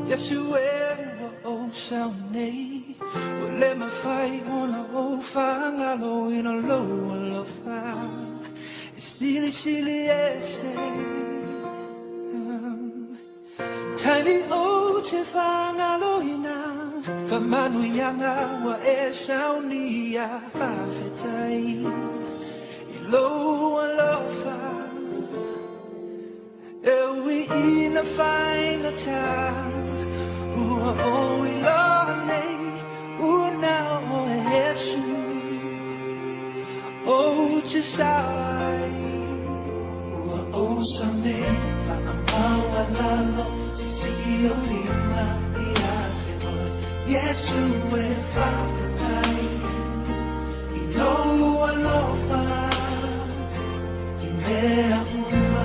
Yesu e ua ou sau nei, ua le mafai ona ou faagaloina lou alofa e silisili ese. Taimi ou te faagaloina faamanuiaga ua e saunia, faafetai i lou alofa. E ui ina faigata, ua ou iloa nei, ua na o oe Iesu ou te sao ai. Ua ou sau nei, faamaualalo, siisii ou lima ia te oe. Iesu e faafetai i lou alofa, i mea uma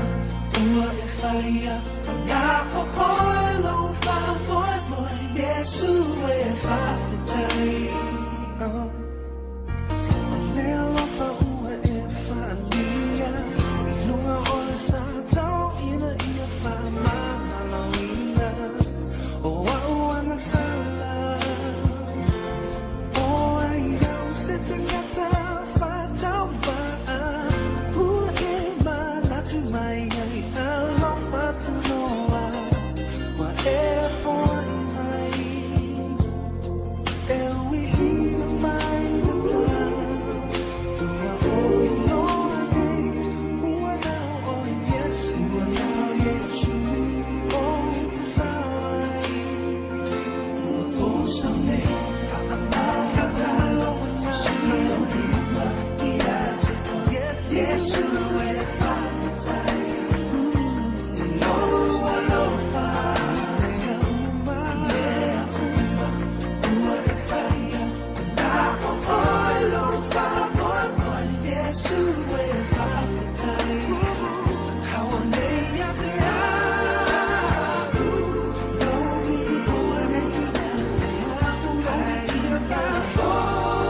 ua e faia, ua na o oe lou faamoemoe. Iesu e faafetai. Oh. O le alofa ua e faaalia i luga o le sa tauina ia faamagaloina o a'u agasala. O ai au se tagata faatauvaa ua e manatu mai ai, alofa tunoa ua e foai mai. E ui ina faigata, ua ou iloa nei, ua na o oe Iesu, Ua na o Iesu ou te sao ai. Ua ou sau nei, faamaualalo, siisii ou lima ia te oe. Yes, Iesu e faafetai i lou alofa, mea uma mea uma ua e faia, ua na o oe lou faamoemoe. Iesu e faafetai. Hao nei ia te au, lou viiga nei ia te au, lou hai viiga faafoi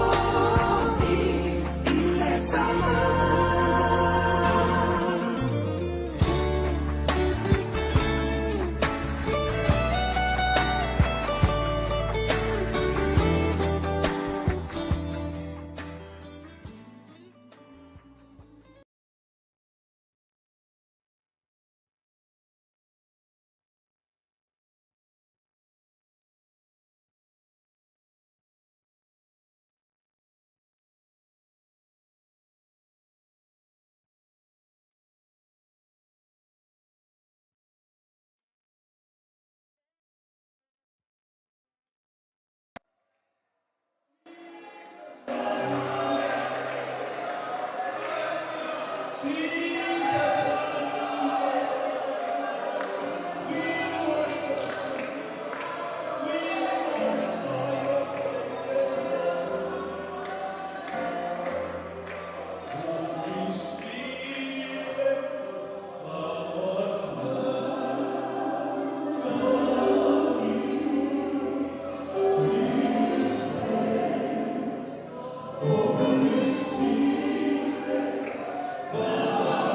i le Tama. Jesus, we worship you. We glorify your Holy Spirit, thou art welcome in this place. Holy Spirit, thou art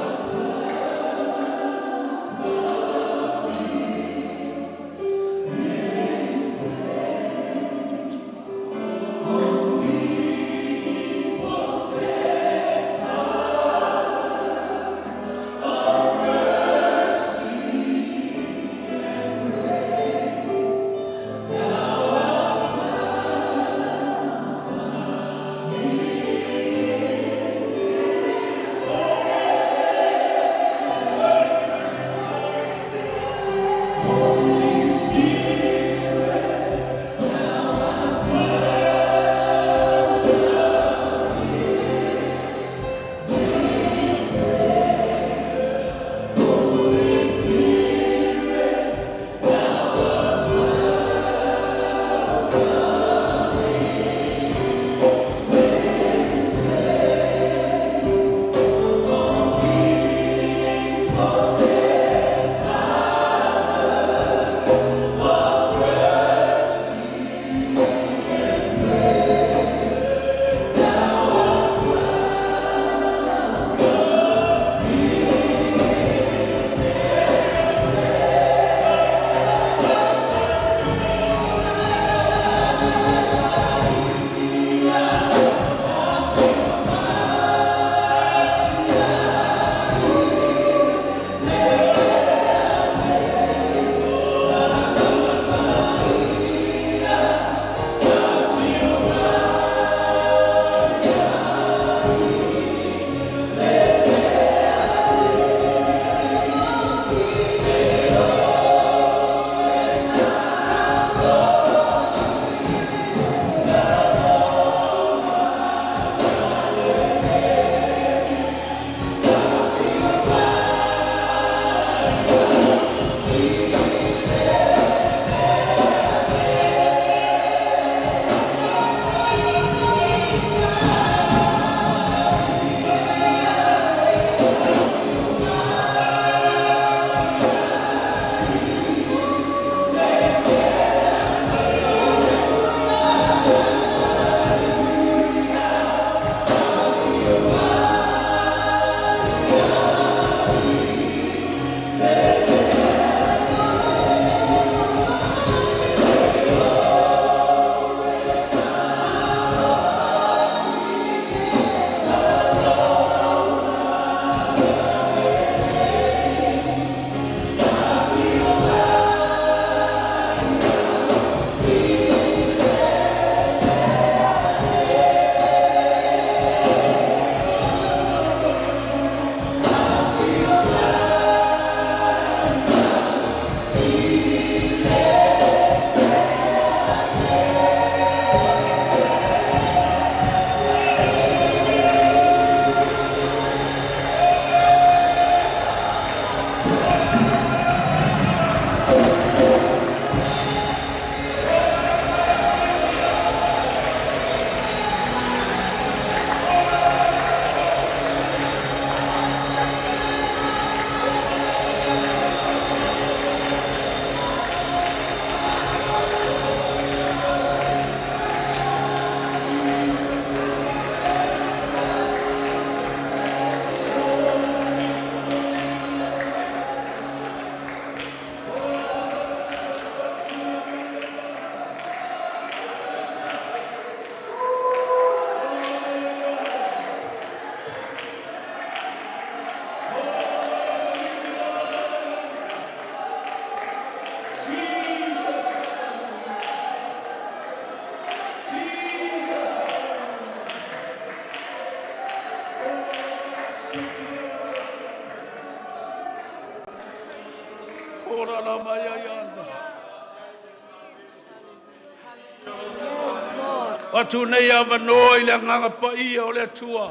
Atu nei avanoa i le Agaga Paia o le Atua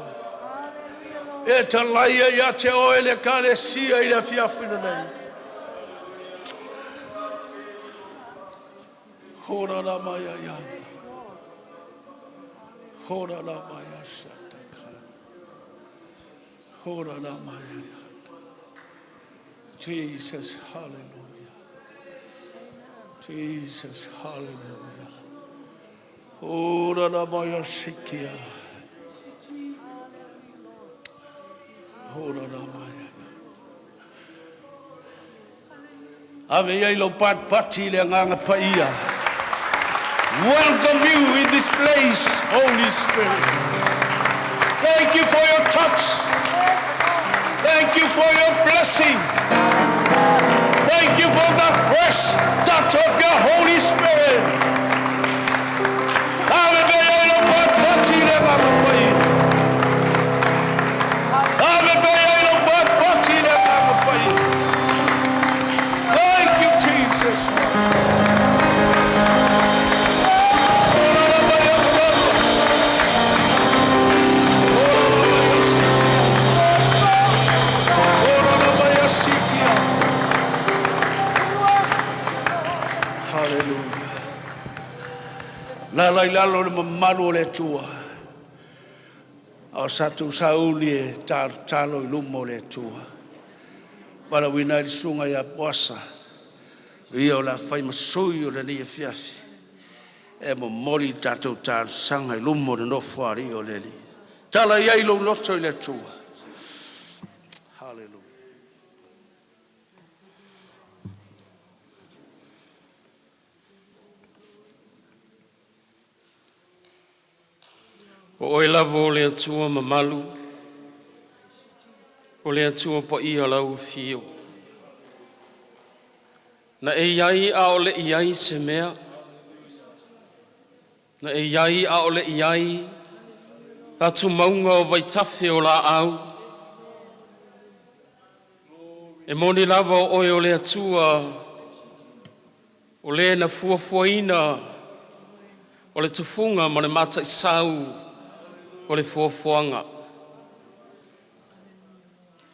e talaia ia te oe le Ekalesia i le afiafi lenei. Ora la mai ai ai. Ora la mai asataka. Ora la mai ai. Jesus, hallelujah. Jesus, hallelujah. Ora la mai asikia. Ora la mai. Ave ia i lau patipati i le Agaga Paia. Welcome you in this place, Holy Spirit. Thank you for your touch. Thank you for your blessing. Thank you for the fresh touch of your Holy Spirit. Ave ia i lau patipati i le Agaga Paia. Ave ia i lau patipati i le Agaga Paia. Thank you, Jesus. Ora la mai asala. Ora la mai asikia. Ora la mai asikia. Hallelujah. La la i lalo le mamalu o le Atua. A o sa tou sauli e talotalo i luma o le Atua. Valaauina ai le susuga ia Poasa, ia o le a fai ma sui o lenei afiafi, e momoli le tatou talosaga i luma o le Nofoalii o le Alii. Tala i ai lou loto i le Atua. Hallelujah. O oe lava o le Atua mamalu, o le Atua paia lau afio. Na e i ai a o le i ai se mea, na e i ai a o le i ai atumauga o vaitafe o laau. E moni lava o oe o le Atua, o le na fuafuaina o le tufuga ma le mataisau o le fuafuaga.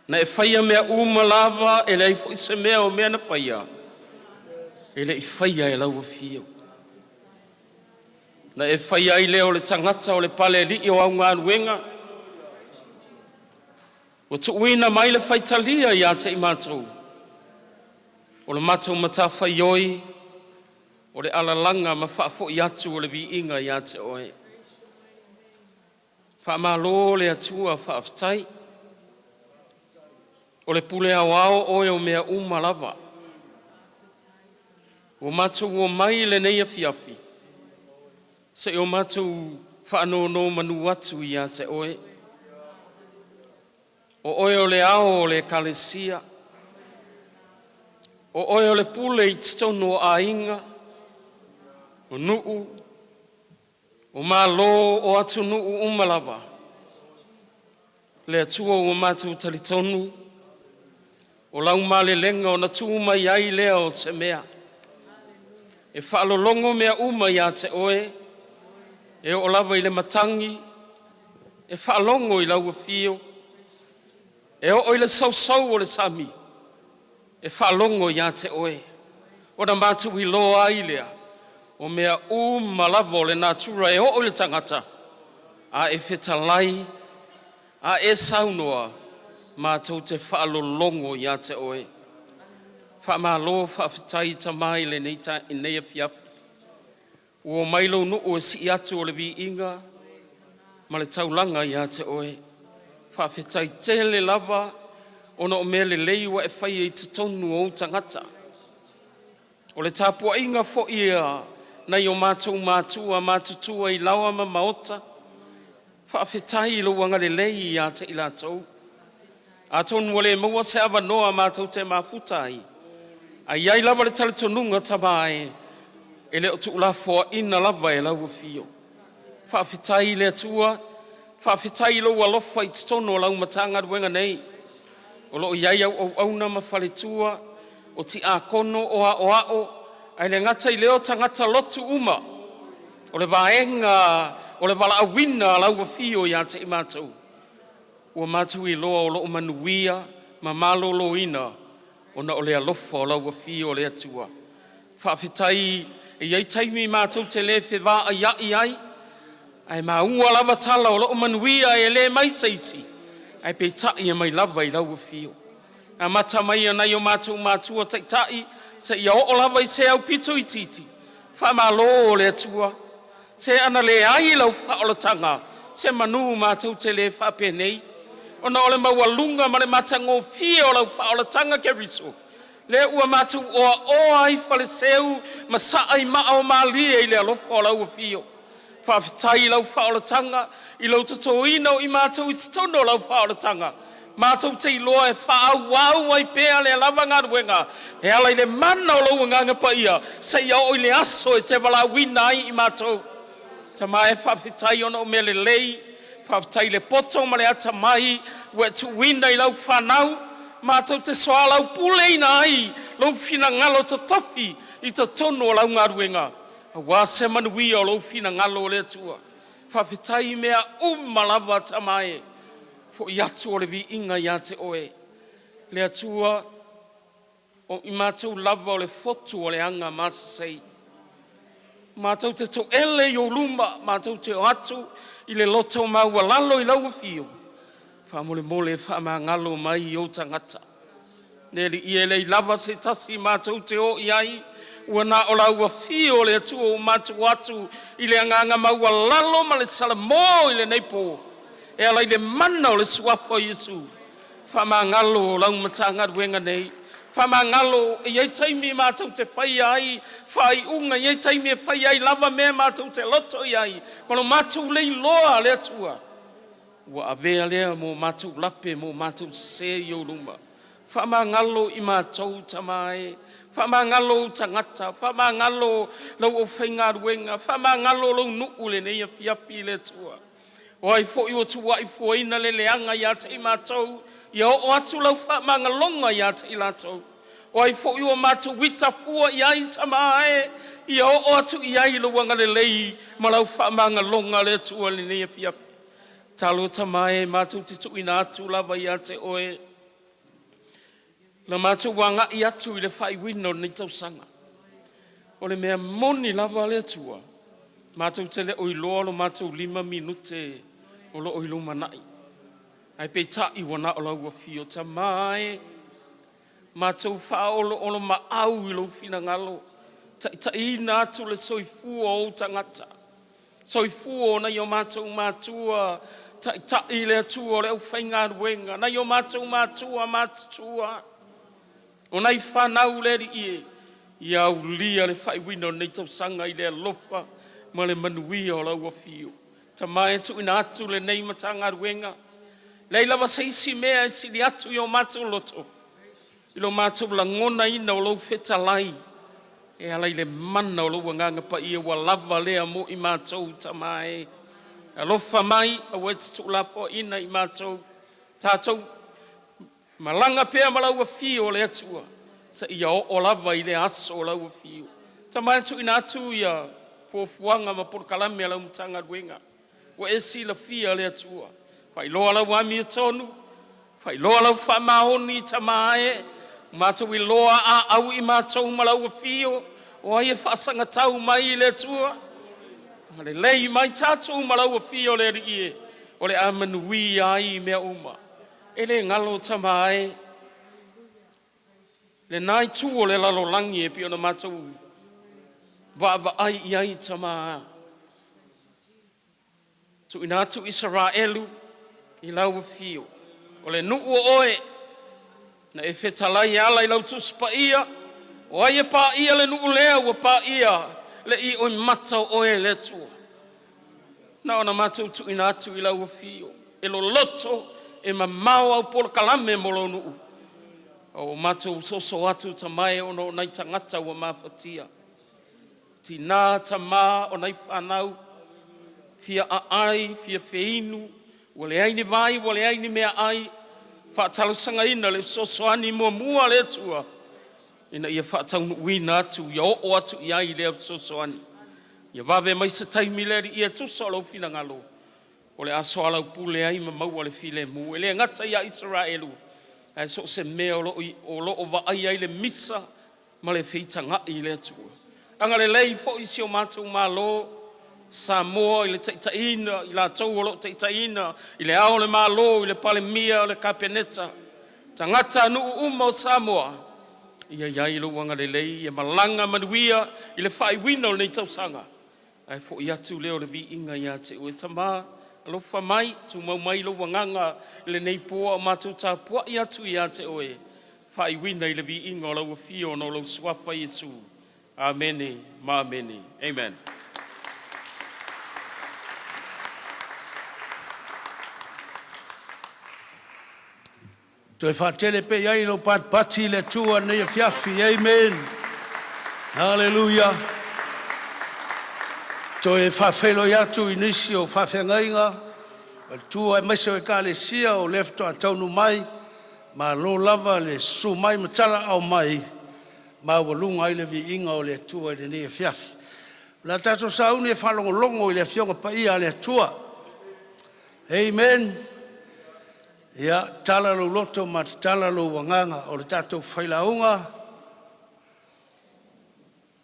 Na e faia mea uma lava e leai foi se mea o mea na faia, e le i faia e lau afio. Na e faia ai lea o le tagata o le palealii o au galuega, ua tuuina mai le faitalia ia te i matou, o le matou matafaioi, o le alalaga ma faafoi atu o le viiga ia te Oe. Faamalo le Atua, faafetai. O le pule aoao oe o mea uma lava. Ua matou omai i lenei afiafi, se i o matou faanonomanu atu ia te Oe. O Oe o le ao o le Ekalesia, o Oe o le pule i totonu o aiga, o nuu, o malo o atunuu uma lava. Le Atua ua matou talitonu, o lau malelega ona tu mai ai lea o se mea. E faalologo mea uma ia te Oe, e oo lava i le matagi, e faalogo i lau afio, e oo i le sausau o le sami, e faalogo ia te Oe. Ona matou iloa ai lea, o mea uma lava o le natura e oo i le tagata, a e fetalai, a e saunoa, matou te faalologo ia te Oe. Faamalo faafetai Tama i lenei taeao, i lenei afiafi, ua omai lou nuu e sii atu o le viiga ma le taulaga ia te Oe. Faafetai tele lava ona o mea lelei ua e faia i totonu o ou tagata. O le tapuaiga foi a nai o matou matua matutua i laoa ma maota, faafetai i lou agalelei ia te i latou. Atonu ua le maua se avanoa matou te mafuta ai, ae i ai lava le talitonuga Tama e, e le o tuulafoaina lava e lau afio. Faafetai i le Atua Faafetai i lou alofa i totonu o lau Matagaluega nei, o lo o i ai au auauna ma faletua, o tiakono, o aoao, ae le gata i lea o tagata lotu uma. O le vaega o le valaauina o lau afio ia te i matou, ua matou iloa o lo o manuia ma maloloina ona o le alofa o lau Afio o le Atua. Faafetai e i ai taimi matou te le fevaaiai ai, ae maua lava tala o lo o manuia, e le mai se isi, ae peitai e mai lava i lau Afio. E amata mai i nai o matou matua taitai seia oo lava i se aupito itiiti, faamalo le Atua. Se ana leai lau faaolataga, semeamanu matou te le faapenei, ona o le maualuga ma le matagofie o lau faaolataga Keriso lea ua matou oaoa ai faleseu ma saa i maa o malie i le alofa o lau Afio. Faafetai i lau faaolataga i lou totoina o i matou i totonu o lau faaolataga, matou te iloa e faaauau ai pea lea lava galuega e ala i le mana o lou Agaga Paia seia oo i le aso e te valaauina ai i matou. Tama e, faafetai ona o mea lelei, faafetai i le poto ma le atamai ua e tuuina i lau fanau matou te soalaupuleina ai lou finagalo totofi i totonu o lau galuega aua se manuia o lou finagalo o le Atua. Faafetai i mea uma lava Tama e, foi atu o le viiga ia te Oe. Le Atua, o i matou lava o le fotu o le agamasasai. Matou te toele i ou luma, matou te o atu i le loto maualalo i lau afio, faamolemole faamagalo mai ou tagata. Le Alii e leai lava se tasi matou te o i ai, ua na o lau afio o le Atua ua matou o atu i le agaga maualalo ma le salamo i lenei po, e ala i le mana o le Suafa o Iesu. Faamagalo lau Matagaluega nei, faamagalo. E i ai taimi matou te faia ai faaiuga, e i ai taimi e fai ai lava mea matou te loto i ai, ma lo matou le iloa le Atua, ua avea lea ma o matou lape ma o matou sese i ou luma. Faamagalo i matou Tama e, faamagalo ou tagata, faamagalo lau aufaigaluega, faamagalo lou nuu i lenei afiafi le Atua. O ai foi ua tuuaifuaina le leaga ia te i matou, ia oo atu lau faamagaloga ia te i latou. O ai foi ua matou ita fua i ai Tama e, ia oo atu i ai lou agalelei ma lau faamagaloga le Atua i lenei afiafi. Talo Tama e, matou te tuuina atu lava ia te Oe la matou agai atu i le faaiuina o lenei tausaga. O le mea moni lava le Atua, matou te le o iloa lo matou 5 minute o lo o i lumanai, ae peitai ua na o lau afio Tama e, matou faaoloolomaau i lou finagalo, taitaiina atu le soifua o ou tagata, soifua o nai o matou matua, taitai le Atua o le aufaigaluega, nai o matou matua matutua, o nai fanau le Alii e, ia aulia le faaiuina o lenei tausaga i le alofa ma le manuia o lau afio. Tama e, tuuina atu lenei Matagaluega, leai lava se isi mea e sili atu i o matou loto i lo matou lagonaina o lou fetalai e ala i le mana o lou Agaga Paia ua lava lea mo i matou. Tama e, alofa mai, aua e te tuulafoaiina i matou, tatou malaga pea ma lau afio o le Atua seia oo lava i le aso o lau afio. Tama e, tuuina atu ia fuafuaga ma polokalame a lau Matagaluega ua e silafia le Atua, faailoa lau amiotonu, faailoa lau faamaoni. Tama e, ua matou iloa a au i matou ma lau afio, o ai e faasagatau mai i le Atua? Agalelei mai tatou ma lau afio le Alii e, o le a manuia ai mea uma. E le galo Tama e lena itu o le lalolagi e pei ona matou vaavaai i ai Tama, tuuina atu Isaraelu i lau afio, o le nuu o oe na e fetalai e ala i lau Tusi Paia, o ai e paia le nuu lea ua paia le ioimata o oe le Atua. Na ona matou tuuina atu i lau afio, e loloto e mamao au polokalame mo lou nuu, a ua matou soso atu Tama e ona o nai tagata ua mafatia, tina, tama, o nai fanau, fia aai, fia feinu. Ua leai ni vai, ua leai ni meaai, faatalosagaina le fesoasoani muamua a le Atua ina ia faataunuuina atu, ia oo atu i ai lea fesoasoani. Ia vave mai se taimi le Alii e tusa o lou finagalo o le a soalaupule ai ma maua le filemu, e le gata ia Isaraelu ae so o se mea o lo o vaaia ai le misa ma le feitagai i le Atua. Agalelei foi i si o matou Malo Samoa i le taitaiina o i latou o lo o taitaiina, i Le Ao o le Malo, i le Palemia, le Kapeneta, tagatanuu uma o Samoa, ia i ai lou agalelei, ia malaga manuia i le faaiuina o lenei tausaga, ae foi atu lea o le viiga ia te Oe. Tama, alofa mai, tumau mai lou agaga i lenei po a o matou tapuai atu ia te Oe, faaiuina i le viiga o lau afio ona o lou Suafa Iesu. Amene ma amene. Amen. Toe faatele pea i ai lou patipati i le Atua i lenei afiafi. Amen. Haleluia. Toe faafeiloai atu i nisi o faafeagaiga, faletua aemaise o ekalesia o lea faatoa taunuu mai, malo lava le susu mai ma talaaao mai, maualuga ai le viiga o le Atua i lenei afiafi. O le a tatou sauni e faalogologo i le Afioga Paia a le Atua. Amen. Ia tala lou loto ma tatala lou agaga o le tatou failauga.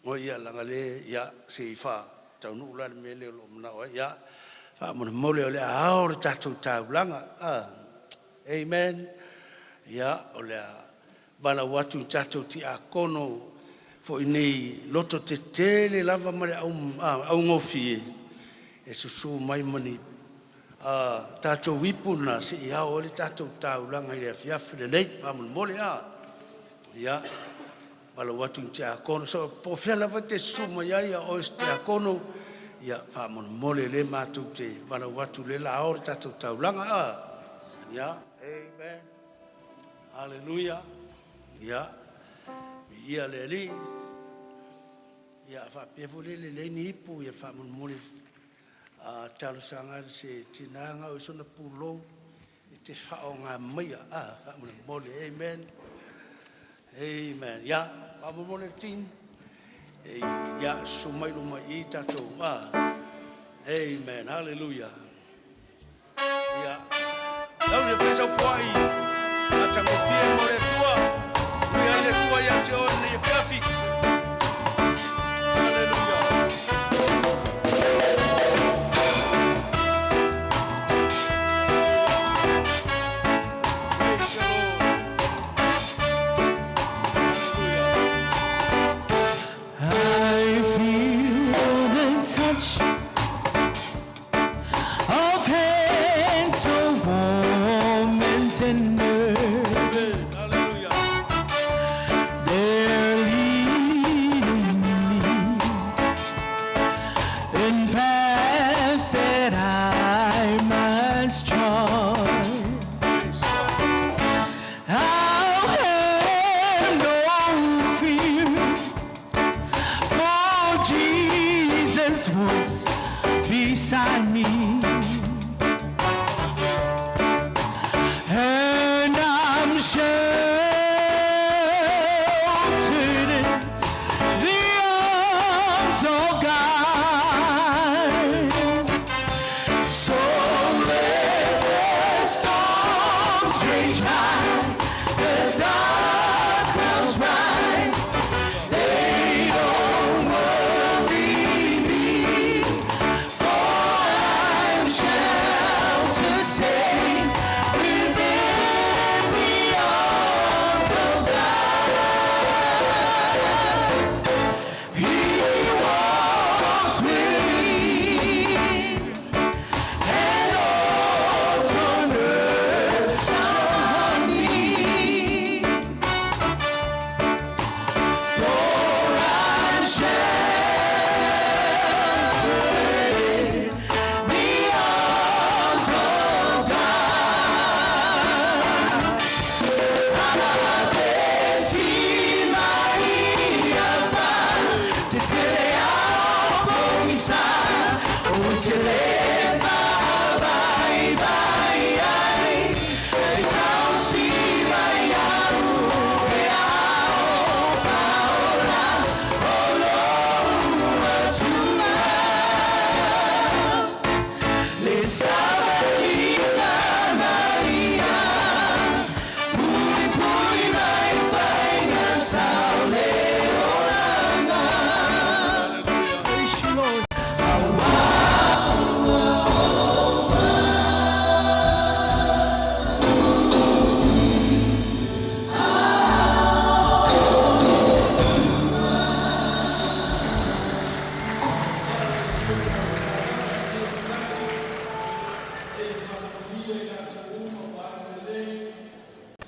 Oi ia, leaga o lea, ia, se i faataunuu la le mea lea o lo o manao ai. Ia, faamolemole o le a ao le tatou taulaga. Amen. Ia, o le a valaau atu i tatou tiakono foi nei loto tetele lava ma le augofie, e susu mai ma ni tatou ipu na se i ao ai le tatou taulaga i le afiafi lenei. Faamolemole a. Ia, valaau atu i tiakono, so po o fea lava e te susu mai ai a o oe o se tiakono, ia faamolemole o lea matou te valaau atu o lea o le a ao le tatou taulaga. Ia, amen. Haleluia. Ia, viia le Alii. Ia, a faapea foi lea e leai ni ipu, ia faamolemole a talosaga i se tina e gau ai sona pulou e te faaaoga maia faamolemole. Amen. Amen. Ia, faamolemole le team, ia susu mai luma i i tatou. Amen. Hallelujah. Ia, lau le fai matagofie mo le Atua. Ia le Atua ia te oe nei afiafi. Hallelujah. Praise the Lord. Hallelujah. I feel the touch of hands so warm and tender. Amen. Hallelujah. They're leading me in paths that I must trod. I'll have no fear, for Jesus walks beside me. And I'm sheltered in the arms of God. So let the storms rage high, the dark clouds rise. They don't worry me, for I'm sheltered safe within the arms of God. He walks with me, and all on earth shall harm me.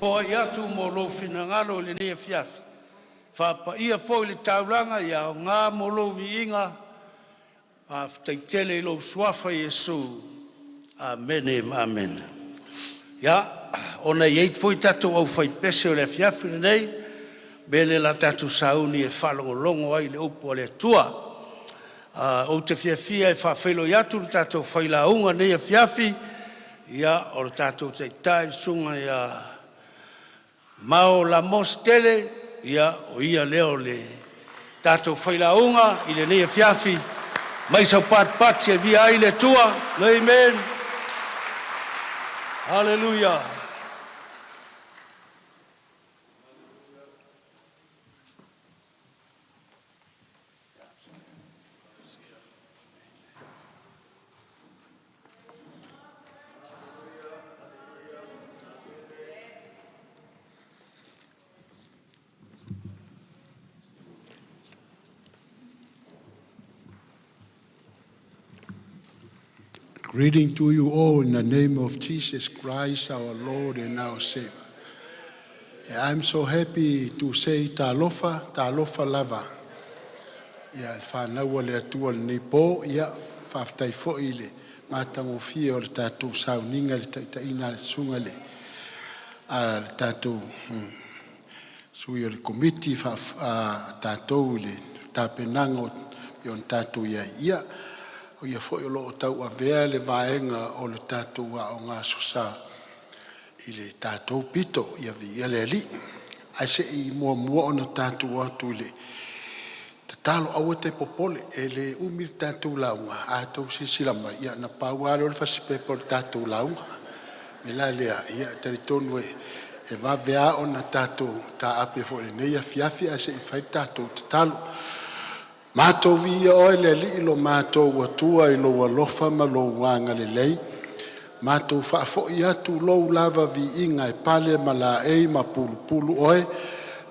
Foai atu mo lou finagalo i lenei afiafi. Faapaia foi le taulaga ia aoga mo lou viiga. Faafetai tele i lou suafa Iesu. Amene ma amene. Ia, ona e i ai foi tatou aufaipese o le afiafi lenei, o le mea lea o le a tatou sauni e faalogologo ai i le upu a le Atua. Ou te fiafia e faafeiloai atu le tatou failauga i lenei afiafi, ia o le tatou taitai le susuga ia Mao Lamos Tele, ia o ia lea o le tatou failauga i lenei afiafi mai Saupatupati e vivia ai le Atua. Amen. Hallelujah. Greeting to you all in the name of Jesus Christ, our Lord and our Savior. I'm so happy to say talofa, talofa lava. Ia le fanau a le Atua i lenei po, ia faafetai foi i le matagofie o le tatou sauniga i le taitaiga a le susuga i le tatou sui o le Komiti a tatou i le tapenaga e pei ona tatou i ai. Ia, o ia foi o lo o tauaveina le vaega o le tatou Aoga Aso Sa i le tatou pito. Ia viia le Alii. Ae se i muamua ona tatou o atu i le tatalo. Aua e te popole, e le umi le tatou lauga. A outou silasila mai, ia na pau lava lea o le fasipepa o le tatou lauga. O le mea la lea, e talitonu e vave lava ona tatou taape foi i lenei afiafi ae se i fai le tatou tatalo. Matou viia Oe le Alii lo matou Atua i lou alofa ma lou agalelei, matou faafoi atu lou lava viiga e pale ma laei ma pulupulu Oe,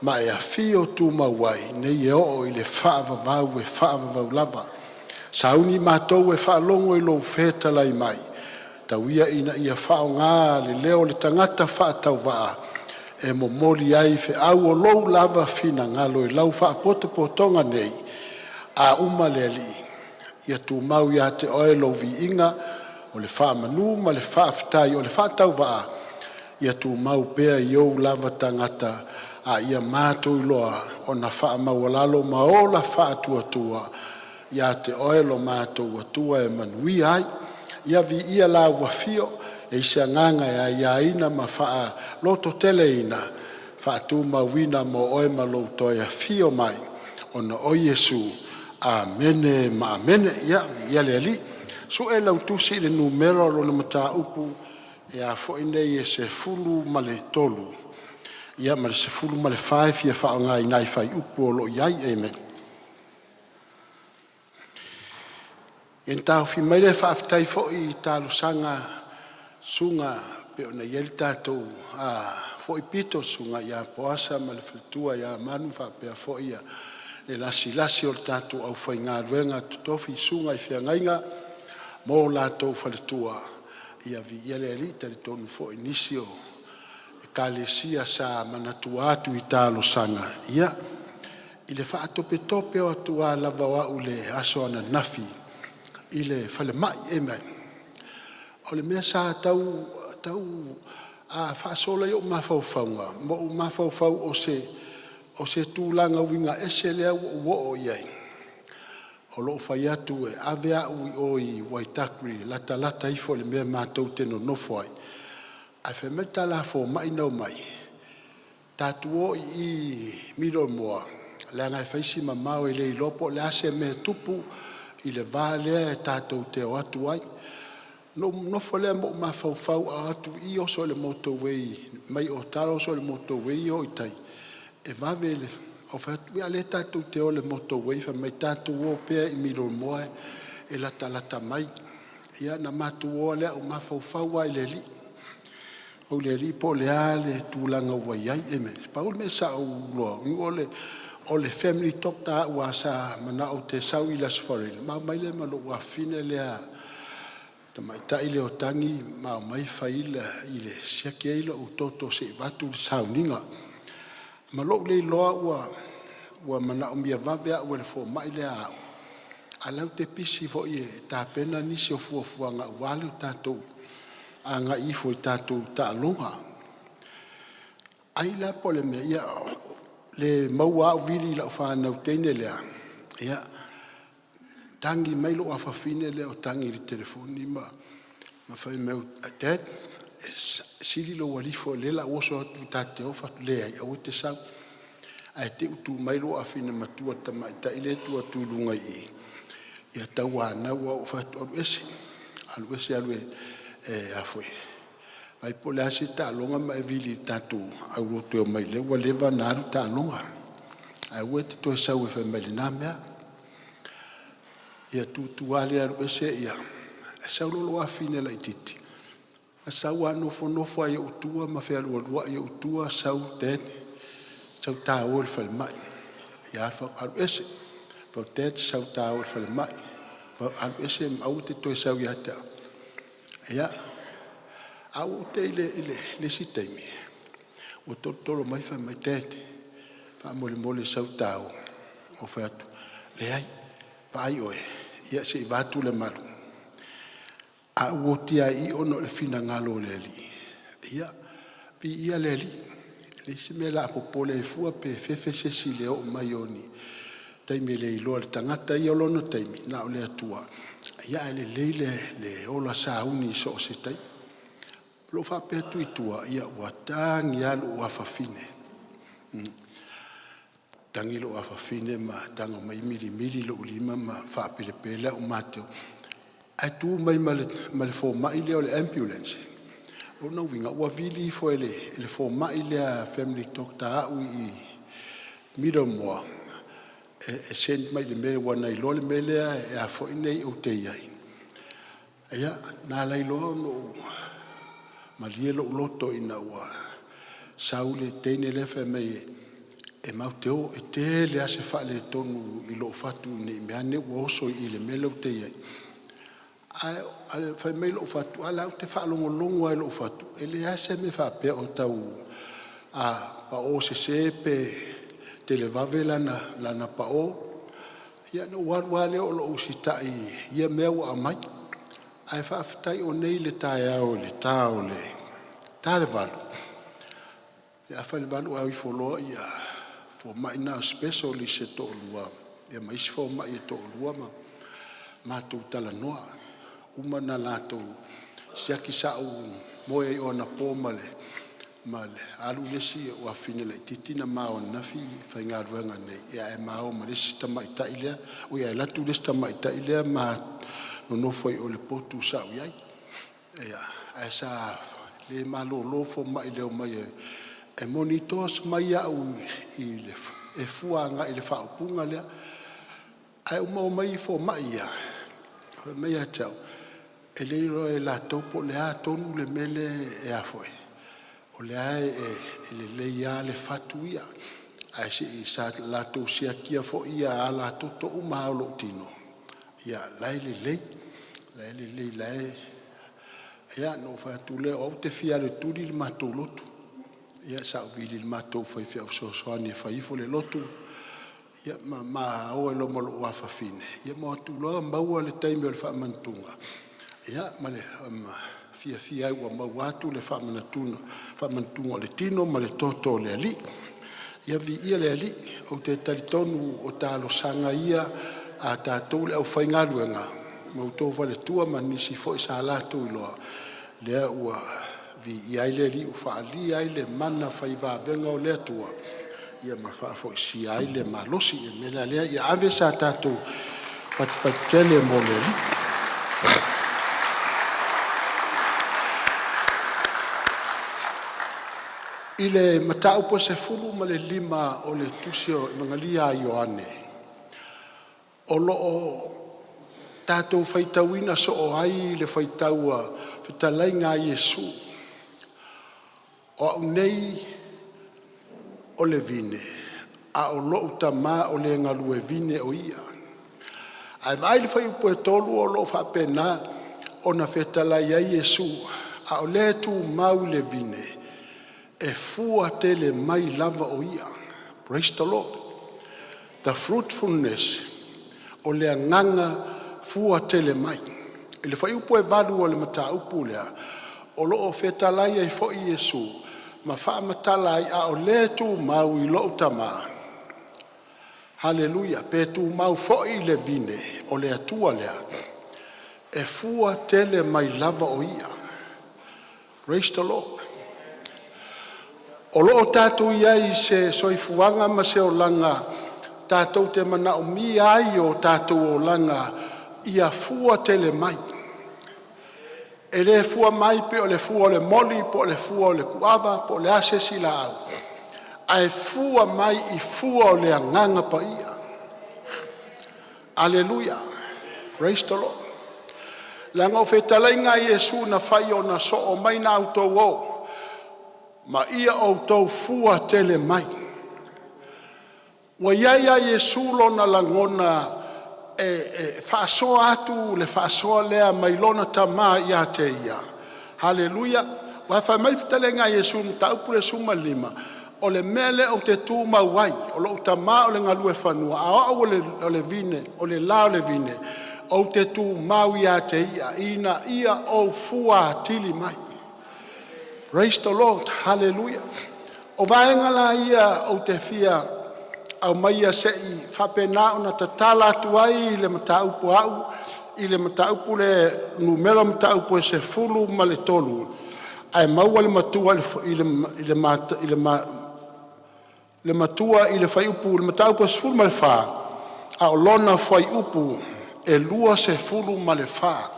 ma e afio tumau ai nei e oo i le faavavau e faavavau lava. Sauni matou e faalogo i lou fetalai mai, tau ia ina ia faaaoga le leo o le tagata faatauvaa e momoli ai feau o lou lava finagalo i lau faapotopotoga nei. A uma le Alii, ia tumau ia te Oe lou viiga, o le faamanu ma le faafetai o le faatauvaa, ia tumau pea i ou lava tagata a ia matou iloa ona faamaualalo ma ola faatuatua ia te Oe lo matou Atua e manuia ai. Ia viia lau afio, e leai se agaga e aiaina ma faalototeleina, faatumauina mo oe ma lou toe afio mai, ona o Iesu. Amene ma amene. Ia viia le Alii. Sue lau tusi i le numera o lona mataupu e a foi nei e 13 ia ma le 14 e fia faaaoga i fuaiupu o lo o i ai. Amen. Ia ona taofi mai lea, faafetai foi i talosaga a susuga pei ona i ai le tatou foi pito, le susuga ia Poasa ma le faletua ia Manu faapea foi le lasilasi o le tatou aufaigaluega totofi, susuga i feagaiga ma o latou faletua. Ia viia le Alii. E talitonu foi i nisi o ekalesia sa manatua atu i talosaga, ia i le faatopetope atu lava o au i le aso ananafi i le falemai. Amen. O le mea sa tau faasola ai ou mafaufauga ma ou mafaufau o se tulaga uiga ese lea ua ou oo i ai, o lou fai atu e ave au i o i Waitakere e latalata ifo i le mea matou te nonofo ai, ae fai mai le tala a fomai na omai, tatou o i Middlemore leaga e fai si mamao e le iloa po o le a se mea e tupu i le va lea tatou te o atu ai. Ona ou nofo lea ma ou mafaufau a o atu i i oso i le motor way mai Otara oso i le motor way o i tai e vave. Ou fai atu, a o lea tatou te o i le motor way. Fai mai, tatou o pea i Middlemore e latalata mai. Ia na matou o lava lea ae ou mafaufau lava i le Alii. O le Alii po o le a le tulaga ua i ai. Amen. Pau le mea sa ou iloa, o le family doctor a au lava sa manao ou te sau i le Aso Faraile, ma omai lea ma lou afafine lea. Tamaitai lea o tagi ma aumai faila i le siaki ai lou toto sei avatu le sauniga. Ma lou le iloa ua manaomia vave au e le fomai lea a au, a o la e ou te pisi foi e tapena nisi o fuafuaga aua le tatou agai ifo i tatou taaloga. Ai la po o le mea, ia le maua lava au vili i lau fanau teine lea, ia tagi mai lou afafine lea o tagi i le telefoni ma fai mai, “Dad, sili lou alii fo o lea o le a ou oso atu ta te o.” Ou fai atu, “Leai, aua e te sau.” Ae te i ua tu mai lou afafine matua, le tamaitai lea e tu atu i luga i i, ia tauanau au. Ou fai atu, “Alu ese, alu ese e vaai po o le a se taaloga ma e vili i le tatou aulotu e omai o lea ua leva ona alu taaloga. Ae aua e te toe sau e fai mai i lena mea.” Ia tu tu lava lea e alu ese ia, ae sau loa lou afafine laitiiti, na sau lava nofonofo lava i ou tua ma fealualuai i ou tua, sau, “Dad, sau ta o i le falemai.” Ia fai atu, alu ese. Fai atu, “Dad, sau ta o i le falemai.” Fai atu, alu ese ma aua e te toe sau ia te au. Ia, ae ua ou tei i le isi taimi ua tolotolo mai fai mai, “Dad, faamolemole sau ta o.” Ou fai atu, “Leai, vaai oe, ia se i vaeatu le malu, a ou oti lava i i ona o le finagalo o le Alii, ia viia le Alii. E leai se mea o le a popole ai fua pe fefe se isi i le oo mai o ni taimi e le iloa e le tagata ia lona taimi, na o le Atua. Ia ae lelei le ola sauni i so o se taimi.” Na ou faapea atu i tua, ia ua tagi lava lou afafine, tagi lou afafine ma tago mai milimili lou lima ma faapelepele au mateo, ae tu mai ma le fomai lea o le ambulance. O lona uiga ua vili ifo e le fomai lea family doctor a au i Middlemore e send mai i le mea aua na iloa le mea lea ou te i ai. Ia, na ala ai loa ona ou malie lou loto ina ua sau le teine lea fai mai e matou te o, e tele lava se faaletonu i lou fatu ne i meaane ua oso i le mea lea ou te i ai. Ae fai mai lou fatu, a o la e ou te faalogologo lava i lou fatu, e leai lava se mea faapea o tau pao sese pe televave lana pao. Ia ona ou alu lava lea o lou usitai i ia mea ua aumai. Ae faafetai o nei i le taeao i le ta o le 7:30 i le 7:30 ae o ifo loa fomai na o specialist e toalua ma isi fomai e toalua ma matou talanoa. Uma ona latou siaki sa ou moe ai anapo ma le alu le isi afafine laitiiti na ma o ananafi faigaluega nei ae ma o ma le isi tamaitai lea. Oi ae alu atu le isi tamaitai lea ma nonofo ai i o i le potu sa ou i ai. Ae sa le malolo fomai i le omai e monitor mai au e fua agai i le faaupuga lea. Ae uma omai fomai ia fai mai ia te au, e le iloa e latou po o le a tonu le mea lea o lea e lelei lava le fatu ia. Ae sa latou siakiina foi alatoto uma lava o lou tino, ia o la e lelei, o la e lelei o la e… Ia ona ou fai atu lea, o au ou te fia alu e tuli le matou lotu. Ia sa ou vili i le matou faifeau fesoasoani e fai ifo le lotu ma ma o ai loa ma lou afafine ma o atu loa maua le taimi o le faamanatuga, ia ma le fiafia ai ua maua atu le faamanatuga o le tino ma le toto o le Alii. Ia viia le Alii. Ou te talitonu o talosaga ia a tatou le aufaigaluega ma outou faletua ma nisi foi sa latou iloa, lea ua viia ai le Alii ua faaalia ai le mana fai vavega o le Atua ma faafoisia ai le malosi. O le mea la lea ia ave sa tatou patupatu tele mo le Alii. I le mataupu e 15 o le Tusi Evagalia a Ioane, o lo o tatou faitauina soo ai le faitau a fetalaiga a Iesu, “O A'u nei o le vine, a o lo'u Tama o le galue vine o Ia.” Ae vaai i le fuaiupu 3 o lo o faapena, ona fetalai ai Iesu, “A o le tumau i le vine, e fua tele mai lava o ia.” Praise the Lord. The fruitfulness o le agaga fua tele mai. I le fuaiupu 8 o le mataupu lea, o lo o fetalai ai foi Iesu ma faamatala ai, “A o le tumau i lou Tama, Haleluia, pe tumau foi i le vine o le Atua lea, e fua tele mai lava o ia.” Praise the Lord. O lo o tatou i ai i se soifuaga ma se olaga tatou te manaomia ai o tatou olaga ia fua tele mai. E le fua mai pei o le fua o le moli po o le fua o le kuava po o le a se isi laau, ae fua mai i fua o le Agaga Paia. Aleluia! Praise the Lord. Leaga o fetalaiga a Iesu na fai ona soo mai outou o ma ia outou fua tele mai. Ua i ai lava Iesu lona lagona e faasoa atu le faasoa lea mai lona Tama ia te ia. Haleluia! Aua fai mai le fetalaiga a Iesu i le Mataupu lea e 15, o le mea lea ou te tumau ai, o lou Tama o le galue fanua, a o au o le vine, o le la o le vine, ou te tumau ia te Ia, ina ia ou fua atili mai. Praise the Lord, hallelujah. O vaega la ia ou te fia aumaia se i faapena ona tatala atu ai le mataupu a au i le mataupu lea e numera le mataupu e 13, ae maua le matua i le fuaiupu le mataupu e 14, a o lona fuaiupu e 24.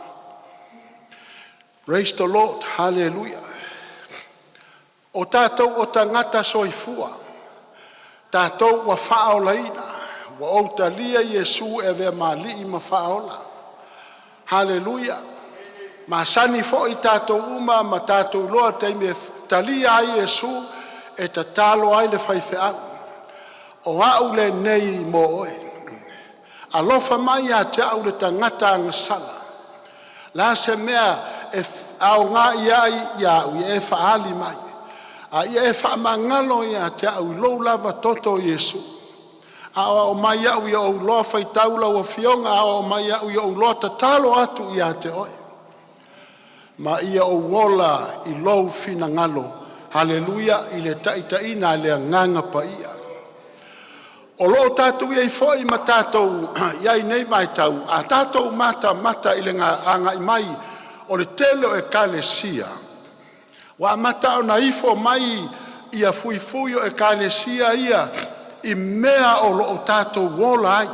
Praise the Lord, hallelujah. O tatou o tagata soifua, tatou ua faaolaina, ua ou talia Iesu e avea ma Alii ma Faaola. Haleluia! E masani foi tatou uma ma tatou iloa le taimi e talia ai Iesu, e tatalo ai le faifeau, “O a'u lenei mo Oe, alofa mai ia te a'u le tagata agasala. O le a se mea e aoga i ai ia e fa'ali mai, a ia e faamagalo ia te a'u i lou lava toto Iesu. Aoao mai a'u ia ou iloa faitau lau Afioga, aoao mai au ia ou iloa tatalo atu ia te Oe, ma ia ou ola i lou finagalo. Haleluia i le taitaiga a le Agaga Paia. O lo o tatou i ai foi ma tatou i ai i nei vaitau, a tatou matamata i le agai mai o le tele o ekalesia, ua amata ona ifo mai ia fuifui o ekalesia ia i mea o lo o tatou ola ai.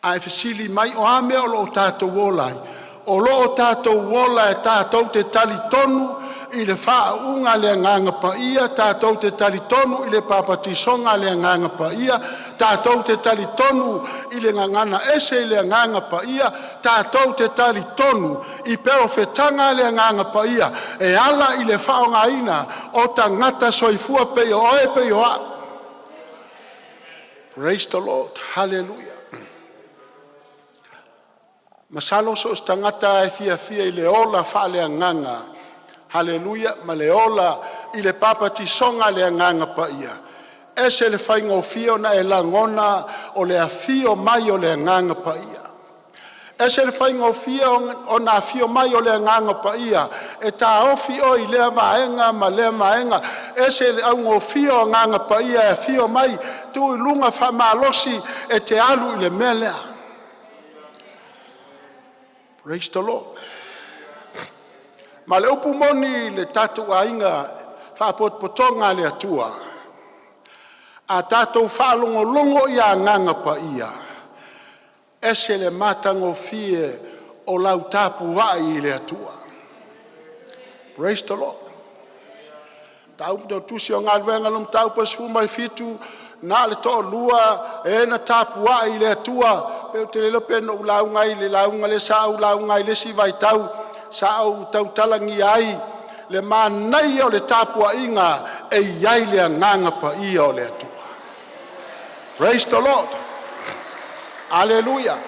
A e fesili mai, o a mea o lo o tatou ola ai? O lo o tatou ola e tatou te talitonu i le faauuga a le Agaga Paia, tatou te talitonu i le papatisoga a le Agaga Paia, tatou te talitonu i le Gagana ese i le Agaga Paia, tatou te talitonu i perofetaga a le Agaga Paia e ala i le faaaogaina o tagata soifua pei o oe e pei o a'u. Praise the Lord, Hallelujah. Masalo so o se tagata lava e fiafia i le ola faaleagaga, haleluia, ma le ola i le papatisoga a le Agaga Paia. E ese le faigofie ona e lagona o le afio mai o le Agaga Paia. E ese le faigofie ona afio mai o le Agaga Paia e taofi oe i lea vaega ma lea vaega. E ese le augofie o Agaga Paia e afio mai tu i luga faamalosi e te alu i le mea lea. Praise the Lord. Ma le upu moni i le tatou aiga Faapotopotoga a le Atua, a tatou faalogologo i agaga paia, e ese le matagofie o lau tapuai i le Atua. Praise the Lord. Mataupu Tau Tusi o Galuega Mataupu 17, na o le toalua e na tapuai i le Atua. Pe ou te le iloa pe na ou lauga ai i le lauga lea sa ou lauga ai i le isi vaitau sa ou tautalagia ai le manaia o le tapuaiga e i ai le Agaga Paia o le Atua. Praise the Lord. Hallelujah.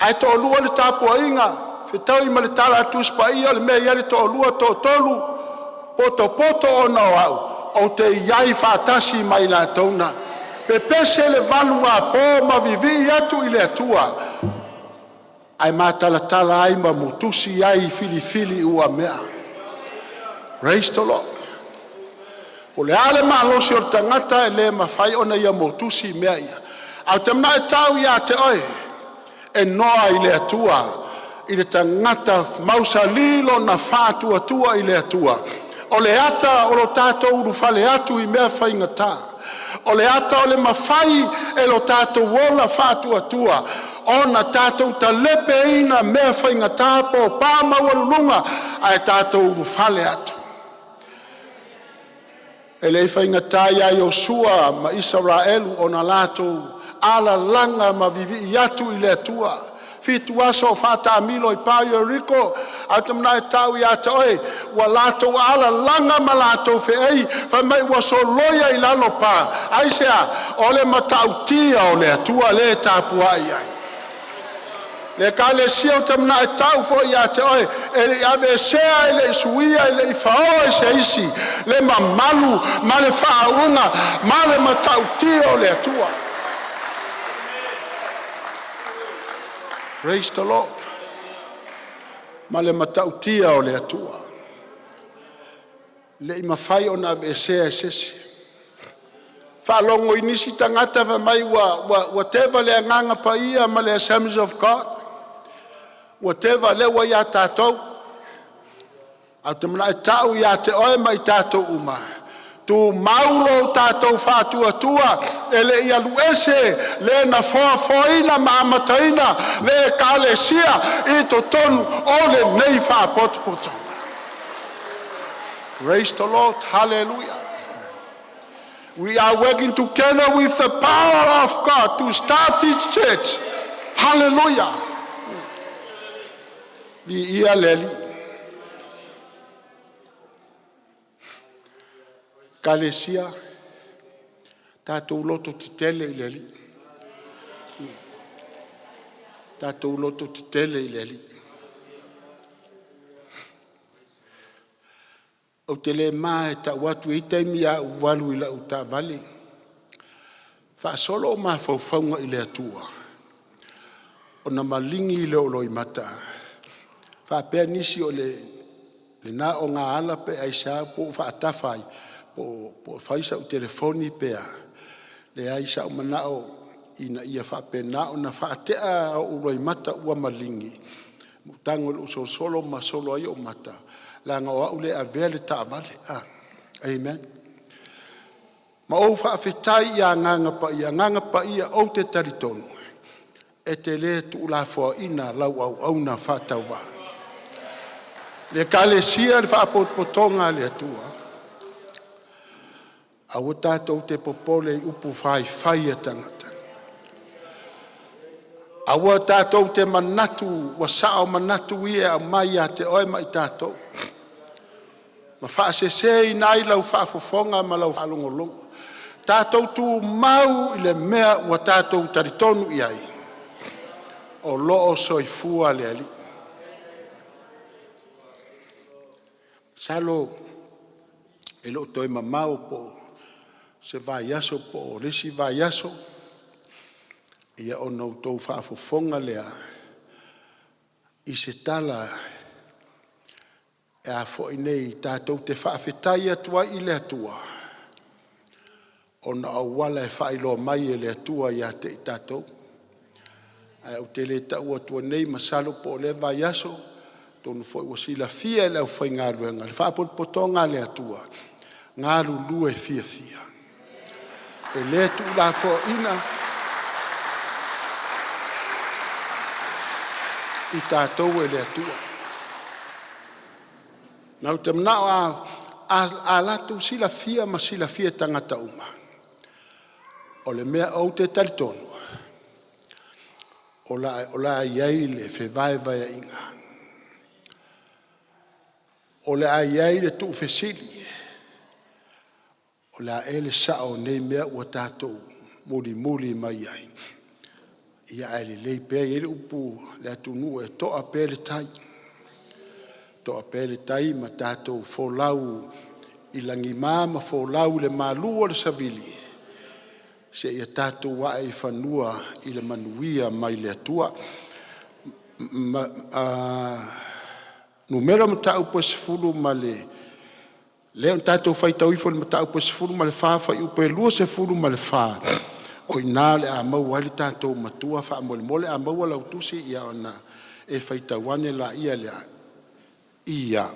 Ae toalua le tapuaiga, fetaui ma le tala a le Tusi Paia, o le mea e i ai le toalua, toatolu, potopoto ona o au, ou te i ai faatasi ma i latou na. Pepese le valuvapo ma vivii atu i le Atua, ae matalatala ai ma motusi ai filifiliuamea. Praise the Lord. Po o le a le malosi o le tagata, e le mafai ona ia motusi mea ia. Ae ou te manao e tau ia te oe, e noa i le Atua, i le tagata mausali lona faatuatua i le Atua. O le ata o lo tatou ulufale atu i mea faigata, o le ata o le mafai e lo tatou ola faatuatua ona tatou talepeina mea faigata po o pa maualuluga ae tatou ulufale atu. E le i faigata ia Iosua ma Isaraelu ona latou alalaga ma vivii atu i le Atua, 7 aso o faatamilo i pa o Ieriko, ae ou te manao e tau ia te oe, ua latou alalaga ma latou fe'ei fai mai ua soloia i lalo pa. Aisea? O le matautia o le Atua lea e tapuai ai. Le Ekalesia, ou te manao e tau foi ia te oe, e le i aveesea, e le i suia, e le i faoa e se isi le mamalu ma le faauuga ma le matautia o le Atua. Praise the Lord. Ma le matautia o le Atua, e le i mafai ona aveesea e se isi. Faalogo i nisi tagata fai mai ua teva le Agaga Paia ma le Assemblies of God, ua teva o lea ua ia tatou. Ae ou te manao e tau ia te oe ma i tatou uma, tumau lo tatou faatuatua, e le i alu ese le na foafoaina ma amataina le Ekalesia i totonu o lenei faapotopotoga. Praise the Lord, hallelujah. We are working together with the power of God to start this church. Hallelujah. Viia le Alii. Ekalesia, tatou loto tetele i le Alii, tatou loto tetele i le Alii. Ou te le ma e tau atu, e i ai taimi a ou alu i lau taavale, faasolo ou mafaufauga i le Atua, ona maligi lea o ou loimata. Faapea nisi o lena ogaala pe aisea, po ua faatafa ai, po o fai sau telefoni pe a. Leai, sa ou manao ina ia faapena ona faatea ou loimata ua maligi, ou tago i lou solosolo ma solo ai ou mata, leaga o au le e avea le taavale. Amen. Ma ou faafetai i Agaga Paia. Agaga Paia, ou te talitonu e te le tuulafoaiina lau auauna faatauvaa. Le Ekalesia i le Faapotopotoga a le Atua, aua tatou te popole i upu faifai a tagata. Aua tatou te manatu ua sao manatu ia e aumai ia te oe ma i tatou, ma faaseseina ai lau faafofoga ma lau faalogologo. Tatou tumau i le mea ua tatou talitonu i ai, o lo o soifua le Alii. Masalo e le o toe mamao po o se vaiaso po o le isi vaiaso ona outou faafofoga lea i se tala e a foi nei tatou te faafetai atu ai i le Atua ona o auala e faailoa mai e le Atua ia te i tatou. Ae ou te le tau atua nei, masalo po o lea vaiaso, atonu foi ua silafia e le aufaigaluega le faapotopotoga a le Atua, galulue fiafia. E le tuulafoaiina i tatou e le Atua. Ma ou te manao a latou silafia ma silafia e tagata uma, o le mea ou te talitonu, o le a i ai le fevaevaeaiga, o le a i ai le tuufesili, o le a ea le sao o nei mea ua tatou mulimuli mai ai? Ia ae lelei pea, e i ai le upu a le atunuu, e toa pea le tai, toa pea le tai ma tatou folau i lagima ma folau i le malu o le savili seia tatou ae i fanua i le manuia mai le Atua. Numera o Mataupu e 10, lea na tatou faitau ifo i le mataupu e 14 fuaiupu e 24, o i ina o le a maua ai le tatou matua. Faamolemole a maua lau tusi ona e faitau ane lea. Ia,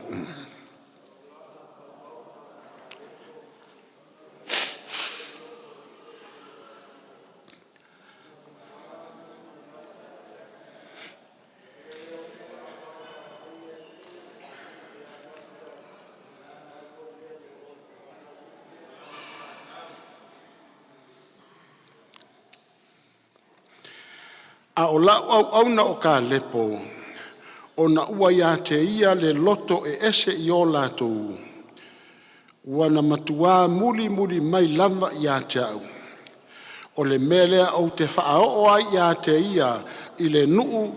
“A o lau auauna o Kalepo, ona ua ia te ia le loto e ese i o latou, ua na matua mulimuli mai lava ia te au. O le mea lea ou te faaoo ai ia te ia i le nuu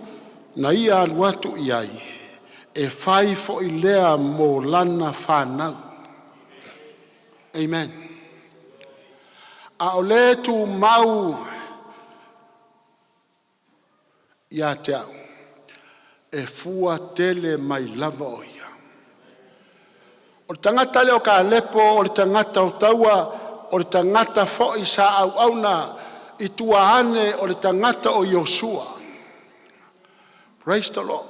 na ia alu atu i ai, e fai foi lea mo lana fanau.” Amen. A o le tumau ia te au, e fua tele mai lava o ia. O le tagata lea o Kalepo o le tagata o taua, o le tagata foi sa auauna i tua ane o le tagata o Iosua. Praise the Lord.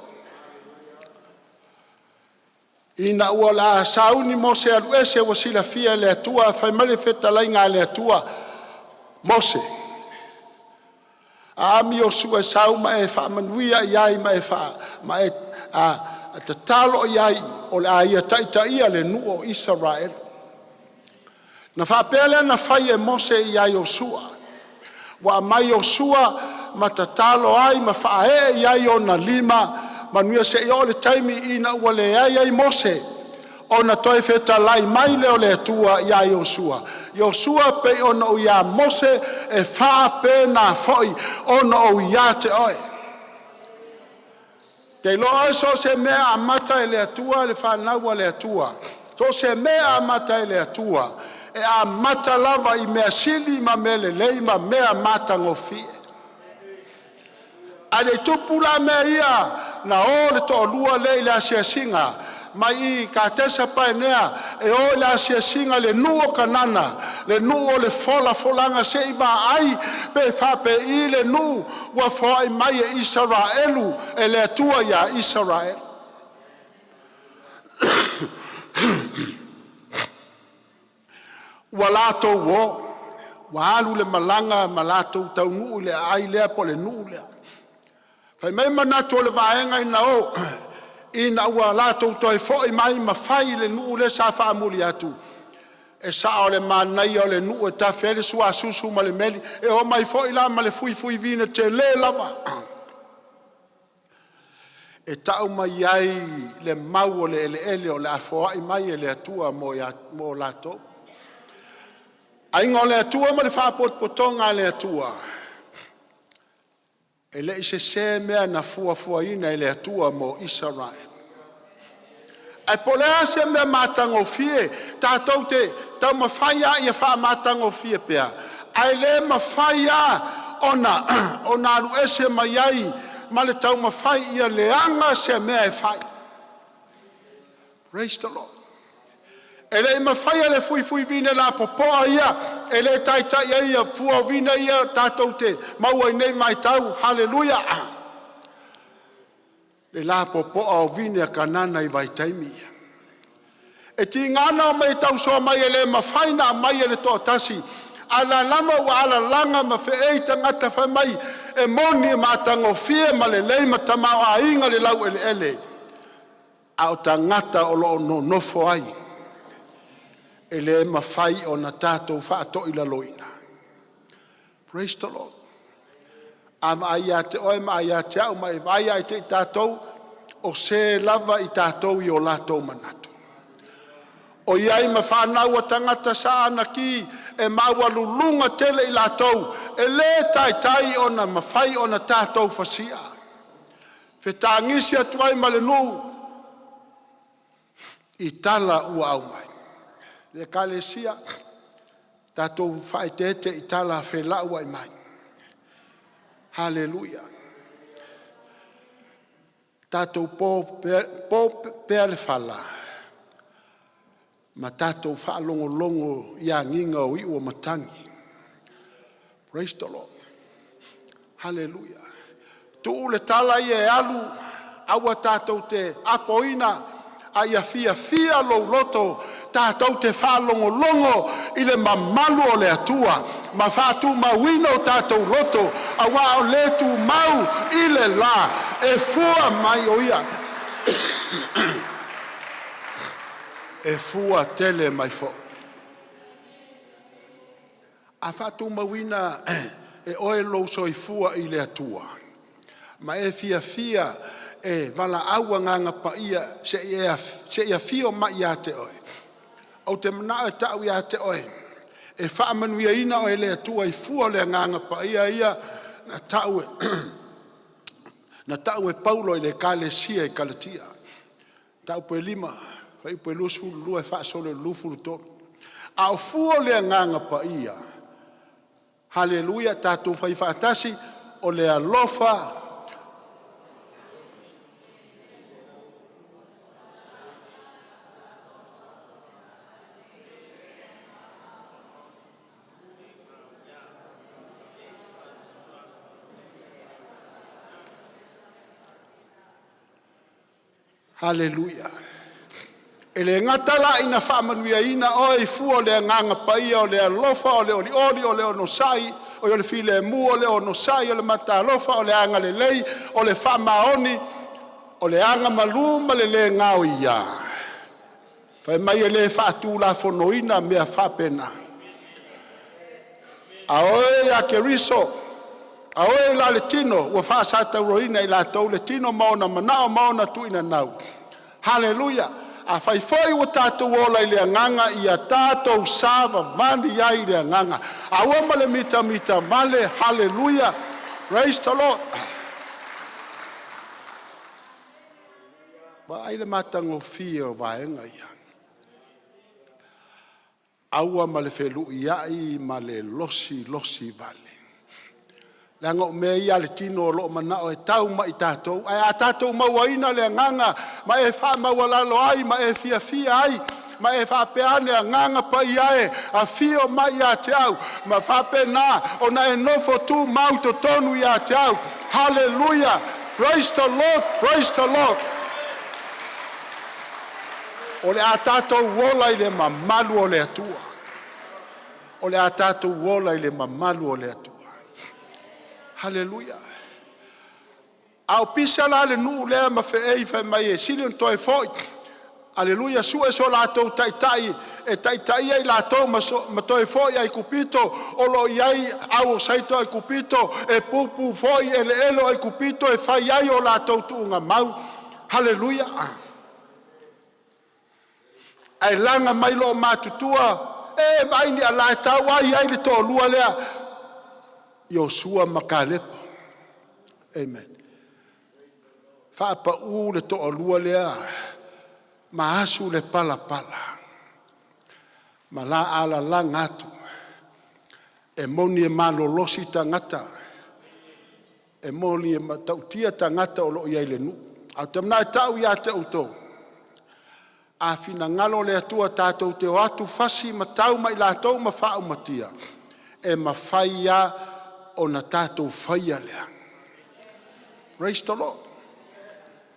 Ina ua o le sauni Mose e alu ese ua silafia e le Atua fai mai le fetalaiga a le Atua, “Mose, a ami Iosua e sau ma e faamanuia i ai ma e tatalo i ai o le a ia taitaia le nuu o Isaraelu.” Na faapea lea ona fai e Mose ia Iosua. Ua aumai Iosua ma tatalo ai ma faaee i ai ona lima, manuia seia oo i le taimi ina ua leai ai Mose, ona toe fetalai mai lea o le Atua ia Iosua, “Iosua e pei ona ou ia Mose, e faapena foi ona ou ia te oe.” Ou te iloa oe so o se mea e amata e le Atua le fanau a le Atua, so o se mea e amata e le Atua, e amata lava i mea sili ma mea lelei ma mea matagofie. Ae le i tupu la mea ia, na o le toalua lea i le asiasiga mai Katesa Paenea e o i le asiasiga i le nuu o Kanana, le nuu o le folafolaga, se i vaai pe faapei le nuu ua foai mai e Isaraelu e le Atua ia Isaraelu. Ua latou o ua alu le malaga ma latou taunuu i le aai lea po o le nuu lea. Fai mai manatu o le vaega ina o ina ua latou toe foi mai ma fai i le nuu lea sa faamuli atu, e sao o le manaia o le nuu e tafe ai le suasusu ma le meli. E omai foi la ma le fuifui vine tele lava. E tau mai ai le mau o le eleele o le a foai mai e le Atua mo latou. Aiga o le Atua ma le faapotopotoga a le Atua, e le i sese mea na fuafuaina e le Atua mo Isaraelu. Ae po o le a se mea matagofie tatou te taumafai lava ia faamatagofie pea, ae le mafai lava ona alu ese mai ai ma le taumafai ia leaga se mea e fai. Praise the Lord. E le i mafaia e le fuifui vine lapopoa ia, e le taitai ai ia fua o vine ia tatou te maua i nei vaitau. Haleluia! Le lapopoa o vine a Kanana i vaitaimi ia. E tiga na omai e tausoa mai e le mafai ona aumai e le toatasi, a o la e lava ua alalaga ma feei tagata fai mai e moni e matagofie ma lelei ma tamaoaiga le laueleele, a o tagata o lo o nonofo ai, e le mafai ona tatou faatoilaloina. Praise the Lord. A vaai ia te oe ma vaai ia te au ma e vaai ia te i tatou, o se lava i tatou i o latou manatu. O i ai ma fanau a tagata sa anakii e maualuluga tele i latou e le taitai ona mafai ona tatou fasia, fetagisi atu ai ma le nuu i tala ua aumai. Le Ekalesia, tatou faaeteete i tala felauai mai. Haleluia. Tatou po pea le fala ma tatou faalogologo i agiga o iu o matagi. Praise the Lord. Haleluia. Tuu le tala ia e alu, aua tatou te apoina, a ia fiafia lou loto tatou te faalogologo i le mamalu o le Atua ma faatumauina o tatou loto, aua o le tumau i le la e fua mai o Ia, e fua tele mai foi. A faatumauina e oe lou soifua i le Atua ma e fiafia e valaau Agaga Paia se i afio mai ia te oe, ou te manao e tau ia te oe, e faamanuiaina oe e le Atua i fua o le Agaga Paia ia na tau e, na tau e Paulo i le ekalesia i Kalatia. Mataupu e 5, fuaiupu e 22 e faasolo i le 23. A o fua o le Agaga Paia, haleluia, tatou fai faatasi, o le alofa, Haleluia. E le gata la ina faamanuiaina oe i fua o le Agaga Paia, o le alofa, o le olioli, o le onosai, o le filemu, o le onosai, o le mataalofa, o le agalelei, o le faamaoni, o le agamalu ma le le gaoia. Fai mai e le faatulafonoina mea faapena. A o e ia Keriso, a o e i le tino, ua faasatauaina e i latou le tino ma ona manao ma ona tuinanau. Haleluia! Afai foi ua tatou ola i le agaga, ia tatou savavali ai i le agaga. Aua ma le mitamita vale. Haleluia! Praise the Lord. Vaai le matagofie o vaega ia. Aua ma le feluiai ma le losilosi vale, leaga o mea ia a le tino o lo o manao e tau mai i tatou. Ae a tatou mauaina le agaga ma e faamaualalo ai ma e fiafia ai ma e faapea ane, Agaga Paia e, afio mai ia te au ma faapena ona e nofo tumau i totonu ia te au. Haleluia! Praise the Lord! Praise the Lord! O le a tatou ola i le mamalu o le Atua. O le a tatou ola i le mamalu o le Atua. Haleluia! A o pisa la le nuu lea ma feei fai mai e sili ona toe foi, aleluia, sue so latou taitai e taitaia i latou ma toe foi i Aikupito o lo o i ai au o Aikupito e pupu foi i eleele o Aikupito e fai ai o latou tuugamau. Haleluia! Ae laga mai loomatutua, e vaai ni ala e tau ai ai le toalua lea, Iosua ma Kalepa. Amen. Faapau le toalua lea ma asu le palapala ma la alalaga atu. E moni e malolosi tagata, e moni e matautia tagata o lo o i ai i le nuu. Ae ou te manao e tau ia te outou, a finagalo le Atua tatou te o atu fasi ma tau ma i latou ma faaumatia, e mafai lava ona tatou faia lea. Praise the Lord.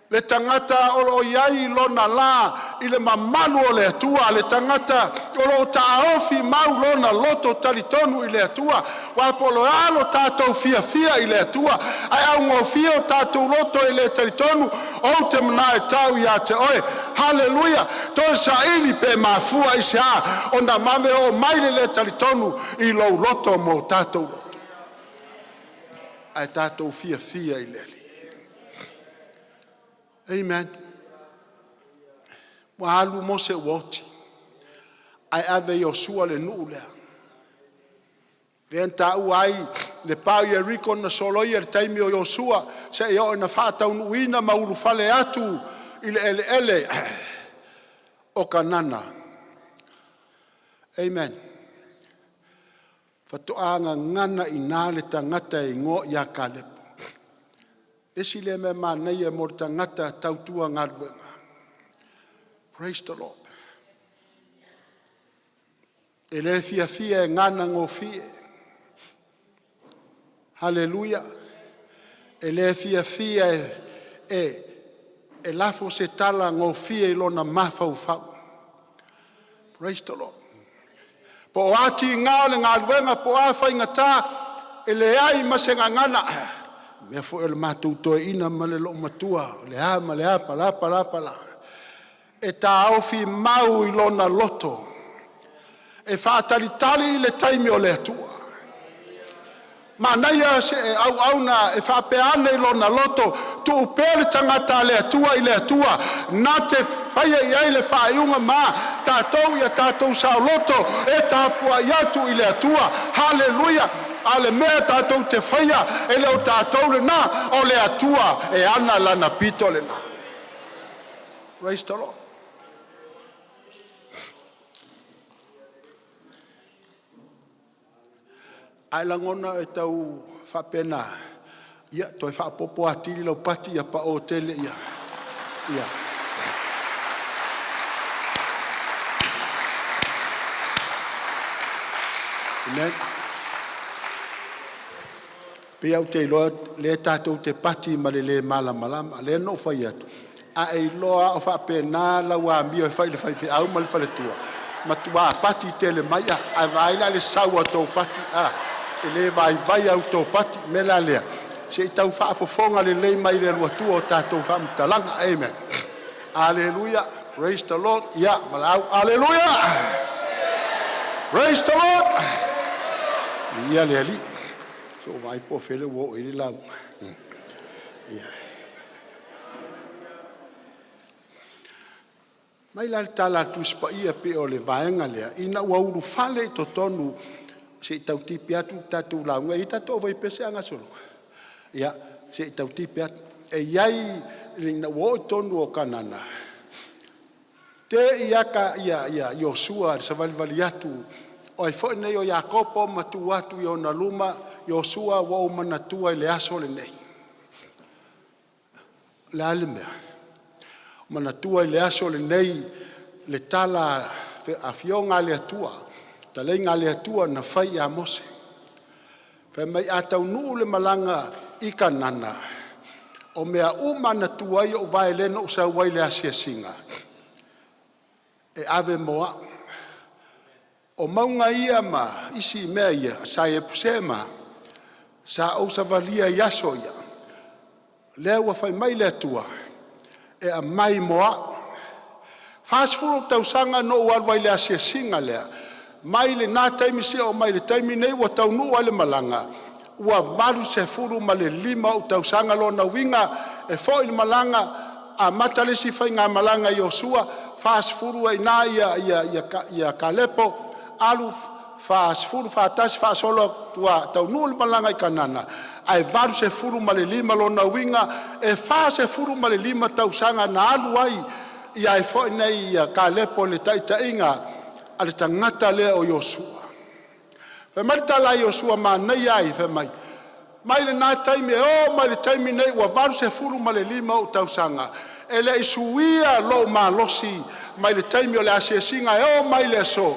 Le tagata o lo o i ai lona la i le mamalu o le Atua, le tagata o lo o taofi mau lona loto talitonu i le Atua. Aua po o le a lo tatou fiafia i le Atua, ae augofie o tatou loto e le talitonu, ou te manao e tau ia te oe, haleluia, toe saili pe mafua i se a ona vave oo mai le le talitonu i lou loto ma o tatou loto. Ae tatou fiafia i le Alii. Amen. Ua alu Mose ua oti, ae ave e Iosua le nuu lea. Lea na taua ai le pa o Ieriko na soloia i le taimi o Iosua seia oo ina faataunuuina ma ulufale atu i le eleele o Kanana. Amen. Faatoa gagana i ina le tagata e igoa ia Kalepo. E ese le mea manaia mo le tagata tautua galuega. Praise the Lord. E le fiafia e gana gofie. Haleluia. E le fiafia e lafo se tala gofie i lona mafaufau. Praise the Lord. Po o a tiga o le galuega po o a faigata, e leai ma se gagana. O le mea foi o le matou toeaina ma le loomatua, o le a ma le a, pa la pa la pa la, e taofi mau i lona loto, e faatalitali i le taimi o le Atua. Manaia se auauna e faapea ane i lona loto, tuu pea le tagata a le Atua i le Atua na te faia i ai le faaiuga ma tatou ia tatou saoloto e tapuai atu i le Atua. Haleluia! A o le mea tatou te faia, e le o tatou lena, o le Atua e ana Lana pito lena. Praise the Lord. A e lagona e tau faapena, ia toe faaopoopo atili lau pati ia pao tele ia. Ia. Amen. Pei ou te iloa o lea tatou te pati ma le le malamalama. Lea na ou fai atu, a e iloa lava o faapena lau amio e fai i le faifeau ma le faletua, matua pati tele mai. Ae vaai la i le sau a tou pati, a? E le vaivai a outou pati. O le mea la lea, se i tau faafofoga lelei mai i le alu atu o tatou faamatalaga. Amen. Aleluia. Praise the Lord. Ia, valaau. Aleluia. Praise the Lord. Ia le Alii. So vaai po o fea ua oo i ai le lauga. Ia. Mai la le tala a le Tusi Paia pei o le vaega lea, ina ua ulufale i totonu se i tau tipi atu le tatou lauga. E i ai tatou vaipese a gasologa? Ia, se i tau tipi atu. E i ai, ina ua oo i totonu o Kanana, te i ata ia ia Iosua i le savalivali atu o ai foi nei o Iakopo ma tu atu i ona luma, Iosua ua ou manatua i le aso lenei. O le a le mea? Manatua i le aso lenei le tala afioga a le Atua, fetalaiga a le Atua na fai ia Mose. Fai mai a taunuu le malaga i Kanana, o mea uma na tu ai ou vae lea na ou sau ai i le asiasiga, e ave mo au. O mauga ia ma isi mea ia sa Iepuse ma sa ou savalia i aso ia, lea ua fai mai le Atua e aumai mo au. 40 tausaga na ou alu ai i le asiasiga lea, mai lena taimi seia oo mai i le taimi nei ua taunuu ai le malaga, ua 85 ou tausaga. Lona uiga e foi le malaga amata le isi faigamalaga a Iosua, 40 ai i ina ia Kalepo, alu 40, 41 faasolo atu ua taunuu le malaga i Kanana, ae 85 lona uiga e 45 tausaga na alu ai ia ai foi nei ia Kalepo i le taitaiga a le tagata lea o Iosua. Fai mai le tala a Iosua manaia ai, fai mai, mai lena taimi e oo mai i le taimi nei ua 85 ou tausaga, e le i suia lou malosi mai le taimi o le asiasiga e oo mai i le aso.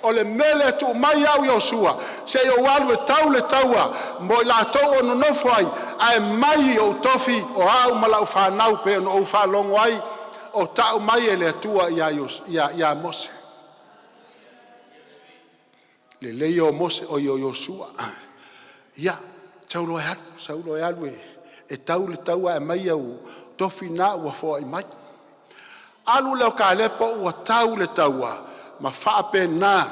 O le mea lea, tuu mai au Iosua se i ou alu e tau le taua mo i latou o nonofo ai, ae mai ou tofi o au ma lau fanau pei ona ou faalogo ai o tau mai e le Atua ia Mose. Lelei o Mose, oi o Iosua. Ia, sau loa e alu, sau loa e alu e tau le taua ae aumai au tofi na ua foai mai. Alu lea o Kalepo ua tau le taua ma faapena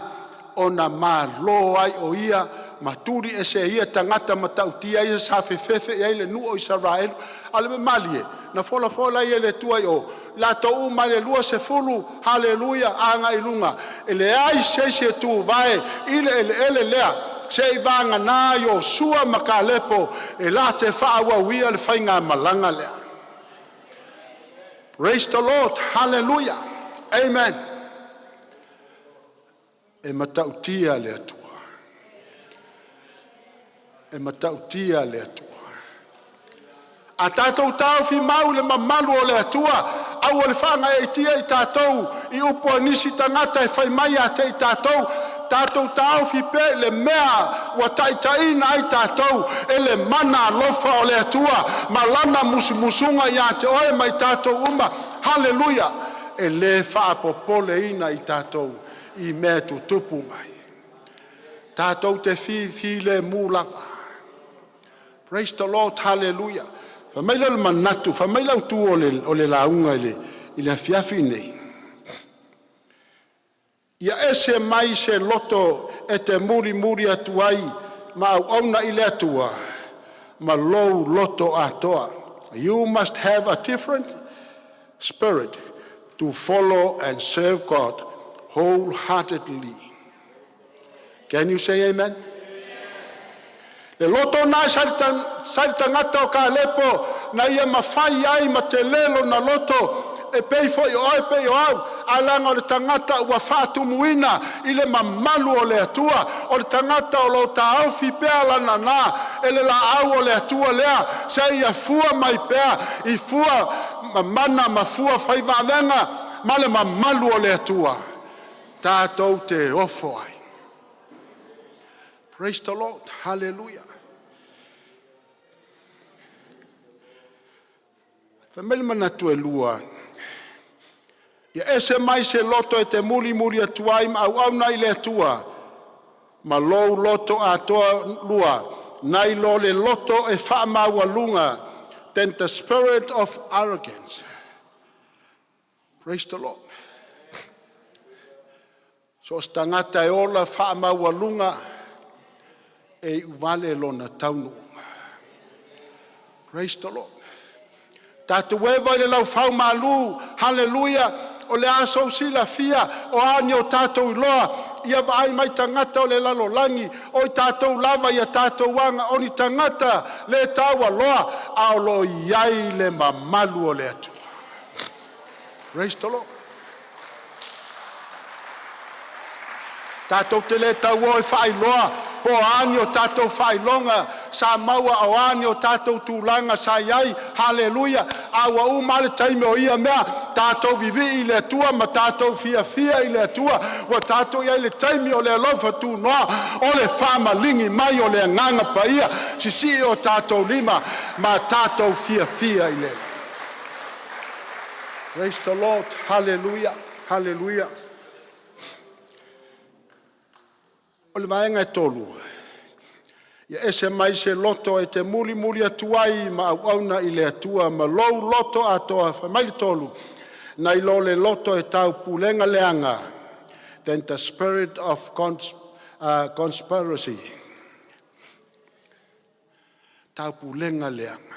ona malo ai o ia ma tuli ese ai ia tagata matautia ia sa fefefe i ai le nuu o Isaraelu. A o le mea malie na folafola ai e le Atua i o, latou uma lava e 20, haleluia, agai i luga, e leai se isi e tuvae i le eleele lea. Seiavagana Iosua ma Kalepo e latou te faaauauina le faigamalaga lea. Praise the Lord, hallelujah, amen. E matautia le Atua, e matautia le Atua. A tatou taofi mai i le mamalu o le Atua, aua le faagaeetia i tatou i upu a nisi tagata e fai mai ia te i tatou, tatou taofi pea i le mea ua taitaiina ai tatou e le mana alofa o le Atua ma Lana musumusuga ia te oe ma i tatou uma. Haleluia! E le faapopoleina i tatou i mea e tutupu mai. Tatou te fifilemu lava. Praise the Lord, hallelujah. Fai mai lea o le manatu, fai mai le autu o le lauga i le afiafi lenei, ia ese mai se loto e te mulimuli atu ai ma auauna i le Atua ma lou loto atoa. You must have a different spirit to follow and serve God wholeheartedly. Can you say amen? Le loto lena sa i le tagata o Kalepo na ia mafai ai ma tele lona loto e pei foi o oe pei o au, ae leaga o le tagata ua faatumuina i le mamalu o le Atua, o le tagata o lo o taofi pea lana e le laau o le Atua lea, seia fua mai pea i fua mamana ma fua faivaavega ma le mamalu o le Atua tatou te ofo ai. Praise the Lord. Hallelujah. Fai mai le manatu e lua, ia ese mai se loto e te mulimuli atu ai ma auauna i le Atua ma lou loto atoa; lua, nai lo le loto e faamaualuga, than the spirit of arrogance. Praise the Lord. So o se tagata e ola faamaualuga e iuvale lona taunuuga. Praise the Lord. Tatou eva i le laufaumalu, haleluia, o le a sou silafia o a ni o tatou iloa, ia vaai mai tagata o le lalolagi, o i tatou lava ia tatou aga o ni tagata le taualoa, a o lo o i ai le mamalu o le Atua. Praise the Lord. Tatou te le tau o e faailoa po o a ni o tatou faailoga sa maua, o a ni o tatou tulaga sa i ai, haleluia, a ua uma lava le taimi o ia mea, tatou vivii i le Atua ma tatou fiafia i le Atua, ua tatou i ai i le taimi o le alofa tunoa, o le faamaligi mai o le Agaga Paia, sisii o tatou lima ma tatou fiafia i le Alii. Praise the Lord, hallelujah, hallelujah. O le vaega e tolu, ia ese mai se loto e te mulimuli atu ai ma auauna i le Atua ma lou loto atoa. Fai mai le tolu, nai lo le loto e taupulega leaga, than the spirit of conspiracy. Taupulega leaga.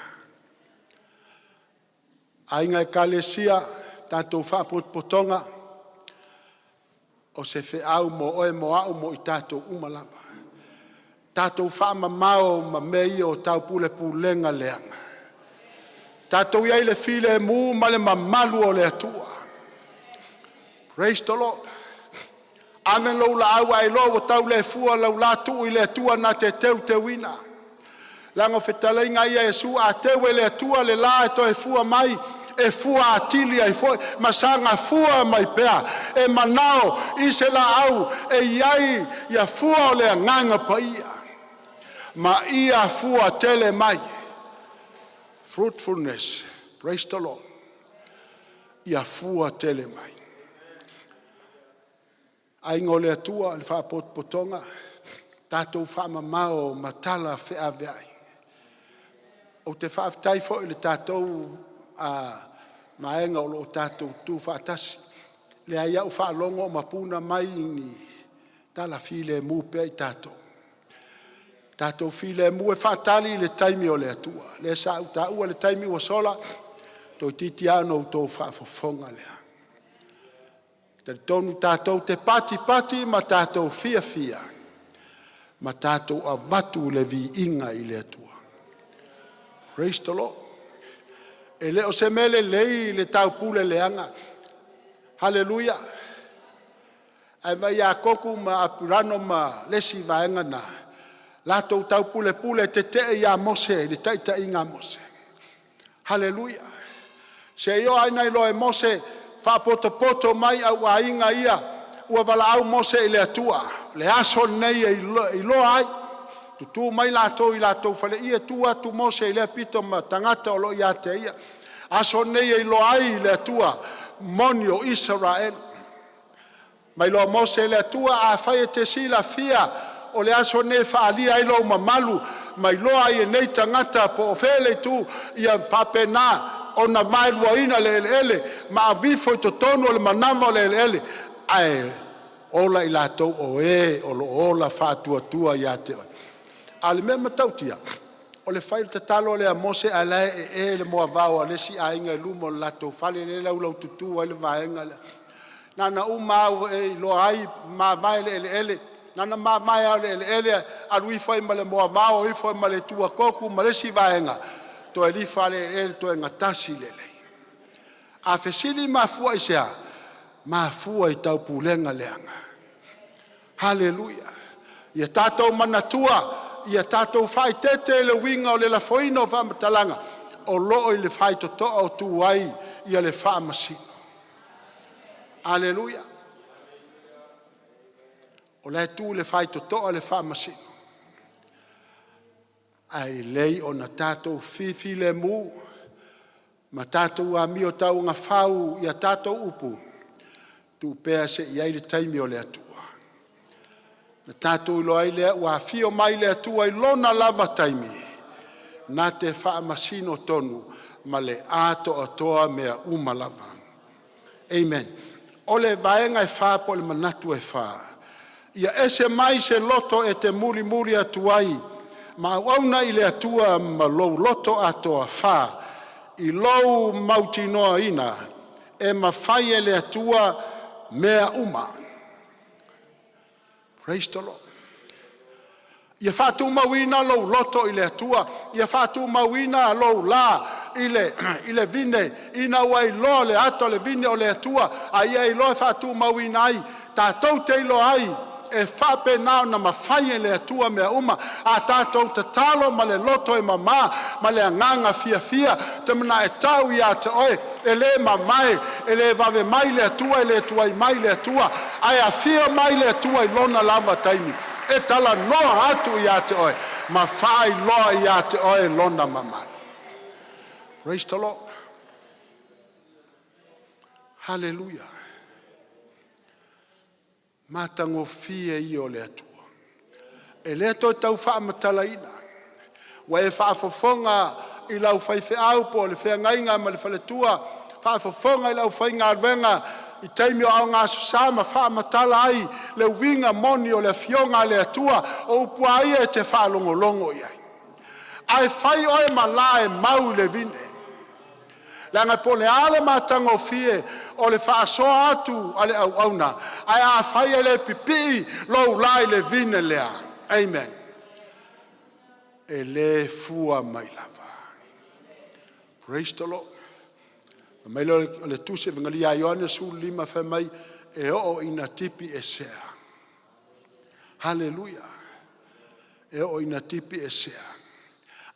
Aiga ekalesia, tatou faalapotopotoga, o se feau mo oe mo au mo i tatou uma lava. Tatou faamamao ma mea ia o taupulepulega leaga. Tatou i ai i le filemu ma le mamalu o le Atua. Praise the Lord. Ave lou laau a e iloa ua tau le fua lau la, tuu i le Atua na te teuteuina. Leaga o fetalaiga a ia a Iesu, a teu e le Atua le la e toe fua mai, e fua atili ai foi ma saga fua mai pea. E manao i se laau e i ai ia fua o le Agaga Paia ma ia fua tele mai. Fruitfulness. Praise the Lord. Ia fua tele mai. Aiga o le Atua, le Faapotopotoga, tatou faamamao ma tala feaveai. Ou te faafetai foi i le tatou vaega o lo o tatou tutu faatasi. E leai lava ou faalogo o mapuna mai ni tala filemu pea i tatou. Tatou filemu e faatali i le taimi o le Atua. Lea sa ou taua i le taimi ua sola, toeitiiti lava ona outou faafofoga lea. E talitonu tatou te patipati ma tatou fiafia. Ma tatou avatu le viiga i le Atua. Praise the Lord. E le o se mea lelei le taupule leaga. Haleluia. Ae vaai ia Koku ma Apulano ma le isi vaega na, latou taupulepule tetee ia Mose i le taitaiga a Mose. Haleluia. Se i oo lava ina iloa e Mose, faapotopoto mai au aiga ia, ua valaau Mose i le Atua. O le aso lenei e iloa ai, tutu mai latou i latou faleie, tu atu Mose i lea pito ma tagata o lo o ia te ia. Aso lenei e iloa ai le Atua moni o Isaraelu. Ma iloa Mose e le Atua, afai e te silafia o le aso lenei e faaalia ai lou mamalu ma iloa ai e nei tagata po o fea le itu, ia faapena ona vaeluaina le eleele ma aveifo i totonu o le manava o le eleele, ae ola i latou o e o lo o ola faatuatua ia te oe. A o le mea matautia, o le fai o le tatalo lea a Mose ae la e ee le moavao a le isi aiga i luma o le latou fale lea e laulaututu ai le vaega lea. Na ona uma lava ua e iloa ai, mavae le eleele, na ona mavae lava o le eleele, alu ifo ai ma le moavao, o ifo ai ma le itu a Koku ma le isi vaega, toe lilifa lava le eleele toe gatasi lelei. A fesili e mafua i se a? E mafua i taupulega leaga. Haleluia! Ia tatou manatua, ia tatou faaeteete i le uiga o le lafoina o faamatalaga, o lo o i le faitotoa o tu ai le faamasino. Aleluia! O la e tu i le faitotoa le faamasino, ae lelei ona tatou fifilemu ma tatou amio tauagafau ia tatou upu, tuu pea se i i ai le taimi o le Atua ona tatou iloa ai lea ua afio mai le Atua i lona lava taimi na te faamasino tonu ma le atoatoa mea uma lava. Amen. O le vaega e fa po o le manatu e fa, ia ese mai se loto e te mulimuli atu ai ma auauna i le Atua ma lou loto atoa. F. I lou mautinoaina e mafai e le Atua mea uma. Praise the Lord. Ia faatumauina lou loto i le Atua, ia faatumauina lou la i le vine ina ua e iloa le ata o le vine o le Atua, a ia e iloa e faatumauina ai, tatou te iloa ai e faapena ona mafai e le Atua mea uma. A tatou tatalo ma le loto e mama ma le agaga fiafia, ou te manao e tau ia te oe, e le mamae, e le vave mai le Atua, e le tuai mai le Atua, ae afio mai le Atua i lona lava taimi e talanoa atu ia te oe ma faailoa ia te oe lona mamalu. Praise the Lord. Hallelujah. Matagofie ia o le Atua. E le toe tau faamatalaina. Ua e faafofoga i lau faifeau po o le feagaiga ma le faletua, faafofoga i le aufaigaluega i taimi o Aso Sa ma faamatala ai le uiga moni o le afioga a le Atua. O upu lava ia e te faalogologo i ai, ae fai oe ma la e mau i le vine, leaga po o le a le matagofie o le faasoa atu a le auauna, ae afai e le pipii lou la i le vine lea, amen, e le fua mai lava. Praise the Lord. Fai mai lea o le tusi Avegalia a Ioane 15 fai mai, e oo ina tipi esea. Haleluia. E oo ina tipi esea.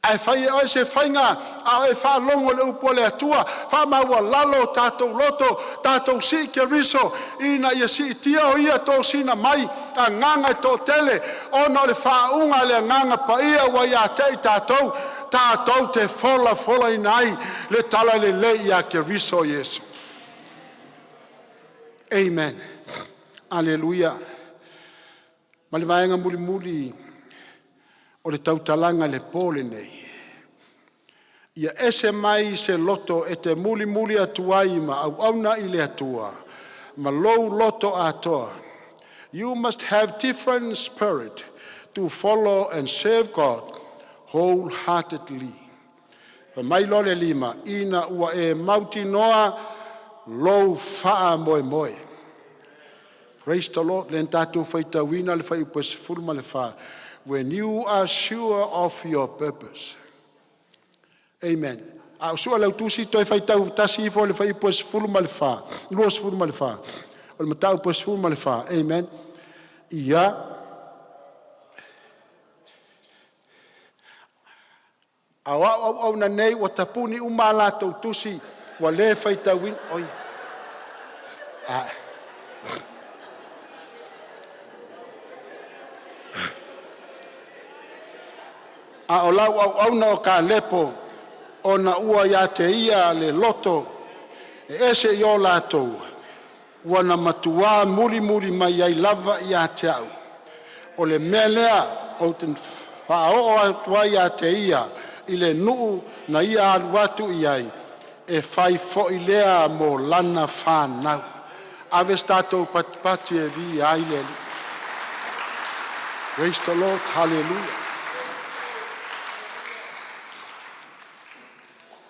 Ae fai e oe se faiga a o e faalogo i le upu a le Atua, faamaualalo o tatou loto, tatou sii Keriso ina ia siitia o Ia tosina mai agaga e toatele, ona o le faauuga a le Agaga Paia ua ia te i tatou, tatou te folafolaina ai le Talalelei ia Keriso Iesu. Amen. Aleluia. Ma le vaega mulimuli o le tautalaga i le po lenei, ia ese mai se loto e te mulimuli atu ai ma auauna i le Atua ma lou loto atoa. You must have different spirit to follow and serve God wholeheartedly. Fai mai loa le lima, ina ua e mautinoa lou faamoemoe. Praise the Lord. Lea na tatou faitauina le fuaiupu 14. When you are sure of your purpose. Amen. A o sua lau tusi toe faitau tasi ifo le fuaiupu e 14, 24, o le mataupu e 14. Amen. Ia, a o au auauna nei ua tapuni uma a latou tusi, ua le faitauina. Oi. A o lau auauna o Kalepo, ona ua ia te ia le loto e ese i o latou, ua na matua mulimuli mai ai lava ia te au. O le mea lea ou te faaoo atu ai ia te ia i le nuu na ia alu atu i ai, e fai foi lea mo lana fanau.” Ave se tatou patipati e viia ai le Alii. Praise the Lord, hallelujah.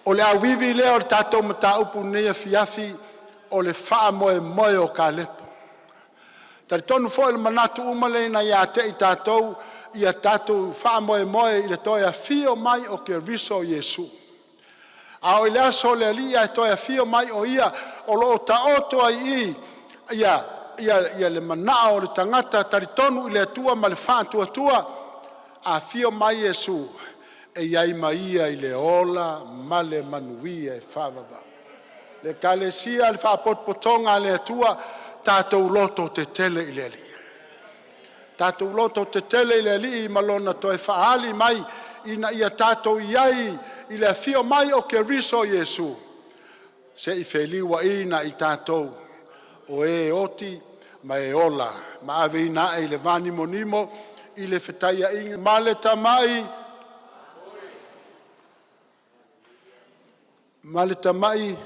O le auivi lea o le tatou mataupu i lenei afiafi, o le faamoemoe o Kalepo. E talitonu foi o le manatu uma lea ina ia te i tatou ia tatou faamoemoe i le toe afio mai o Keriso o Iesu. A oo i le aso o le Alii ae toe afio mai o Ia, o lo o taoto ai i i le manao o le tagata talitonu i le Atua ma le faatuatua. A afio mai Iesu, e i ai ma Ia i le ola ma le manuia e faavavau. Le Ekalesia, le Faapotopotoga a le Atua, tatou lototetele i le Alii, tatou lototetele i le Alii ma Lona toe faaali mai ina ia tatou i ai i le afio mai o Keriso o Iesu se i feliuaina i tatou o e oti ma e ola ma aveina ae i le vanimonimo i le fetaiaiga ma le tamai ma le tamai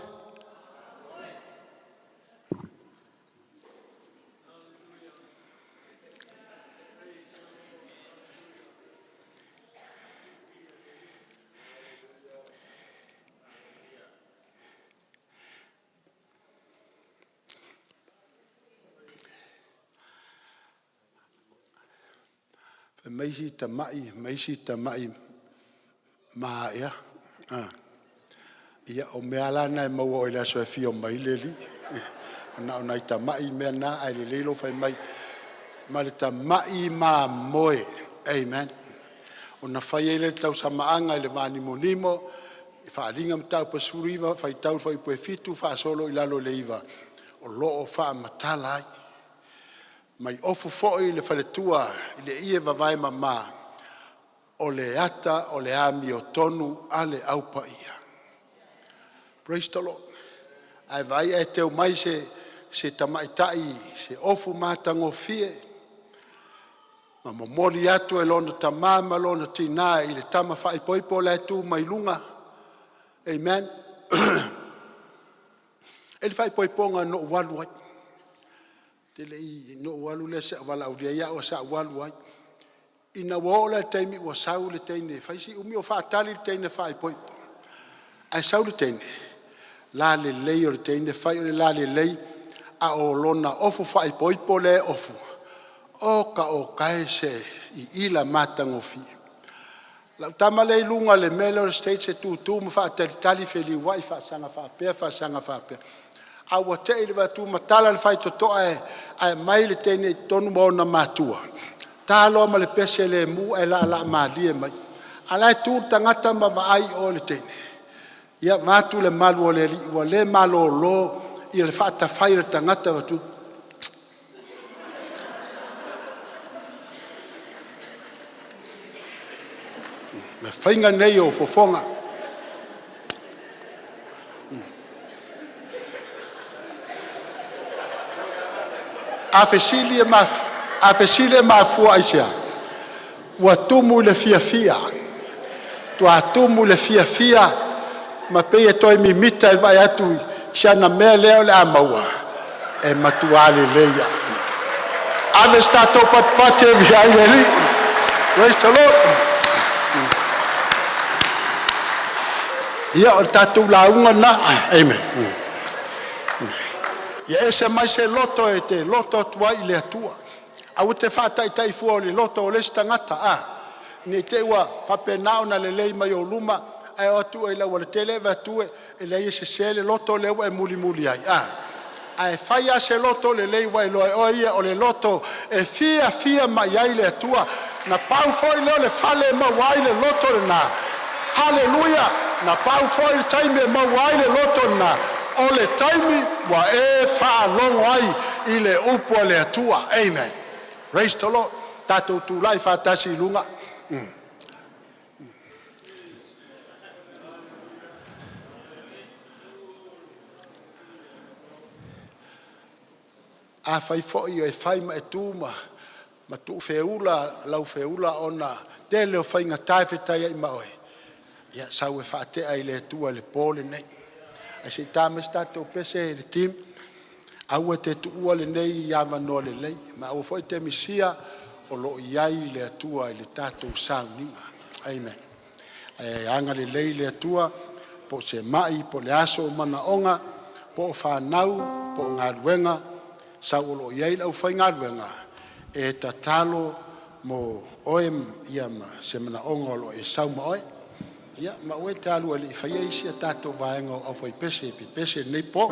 Fai mai isi tamai ma isi tamai ma ea. Ia, o mea lava la na e maua i le aso e afio mai ai le Alii. Na o nai tamai mea na, ae lelei lou fai mai ma le tamai mamoe. Amen. Ona fai ai lea o le tausamaaga i le vanimonimo i Faaaliga Mataupu e 19, faitau le fuaiupu e 7 faasolo i lalo i le 9, o lo o faamatala ai. Mai ofu foi le faletua i le ie vavae mama, o le ata o le amiotonu a le aupaia. Praise the Lord. Ae vaai ae teu mai se tamaitai i se ofu matagofie ma momoli atu e lona tama ma lona tina i le tama faaipoipo la e tu mai luga. Amen. E i ai le faaipoipoga na ou alu ai, ou te le i, na ou alu lea sa ou valaaulia ai au ae sa ou alu ai. Ina ua oo la i le taimi ua sau le teine, fai si umi o faatali le teine faaipoipo, ae sau le teine, lalelei o le teine, fai o le lalelei a o lona ofu faaipoipo lea e ofu, oka oka e se iila matagofie. Lau tama lea i luga i le mea lea o le stage e tutu ma faatalitali feliuai faasaga faapea faasaga faapea, a ua tei i le vaai atu ma tala le faitotoa e aumai le teine i totonu ma ona matua, ta loa ma le pese lemu ae laalaa malie mai. A o la e tu le tagata ma vaai i o i le teine, ia vaeatu le malu o le Alii, ua le malolo le faatafai o le tagata vaeatu. Le faiga lenei o fofoga. A fesili e mafua aisea? Ua tumu i le fiafia, ua tumu i le fiafia ma pei e toe mimita i le vaai atu i si ana mea lea o le a maua, e matua lelei lava. Ave se tatou patipati e viia ai le Alii. Praise the Lord. Ia o le tatou lauga lena. Amen. Ia ese mai se loto e te loto atu ai i le Atua. Aua te faataitai fua o le loto o le isi tagata, ne i te i ua faapena ona lelei mai ou luma ae o atu oe i le aualatele ae vaai atu e leai e sese le loto lea ua e mulimuli ai. Ae fai lava se loto lelei ua e iloa e oe ia o le loto e fiafia mai ai le Atua. Na pau foi lea o le fale e maua ai le loto lena. Haleluia! Na pau foi le taimi e maua ai le loto lena, o le taimi ua e faalogo ai i le upu a le Atua. Amen. Praise the Lord. Tatou tulai faatasi i luga. Afai foi e fai ma e tu ma tuufeula lau feula ona o le tele o faigata e fetaiai ma oe, ia sau e faatea i le Atua i le po lenei. Ae se i ta mai se tatou pese le team. Aua e te tuua lenei avanoa lelei, ma aua foi e te misia o lo o i ai le Atua i le tatou sauniga. Amen. Ae agalelei le Atua, po o se mai po o le a sou manaoga, po o fanau po o galuega, sau o lo o i ai le aufaigaluega e tatalo mo oe ma se manaoga o lo o e sau ma oe. Ia ma aua e te alu e le i faia isi a tatou vaega o le aufaipese e pepese i lenei po.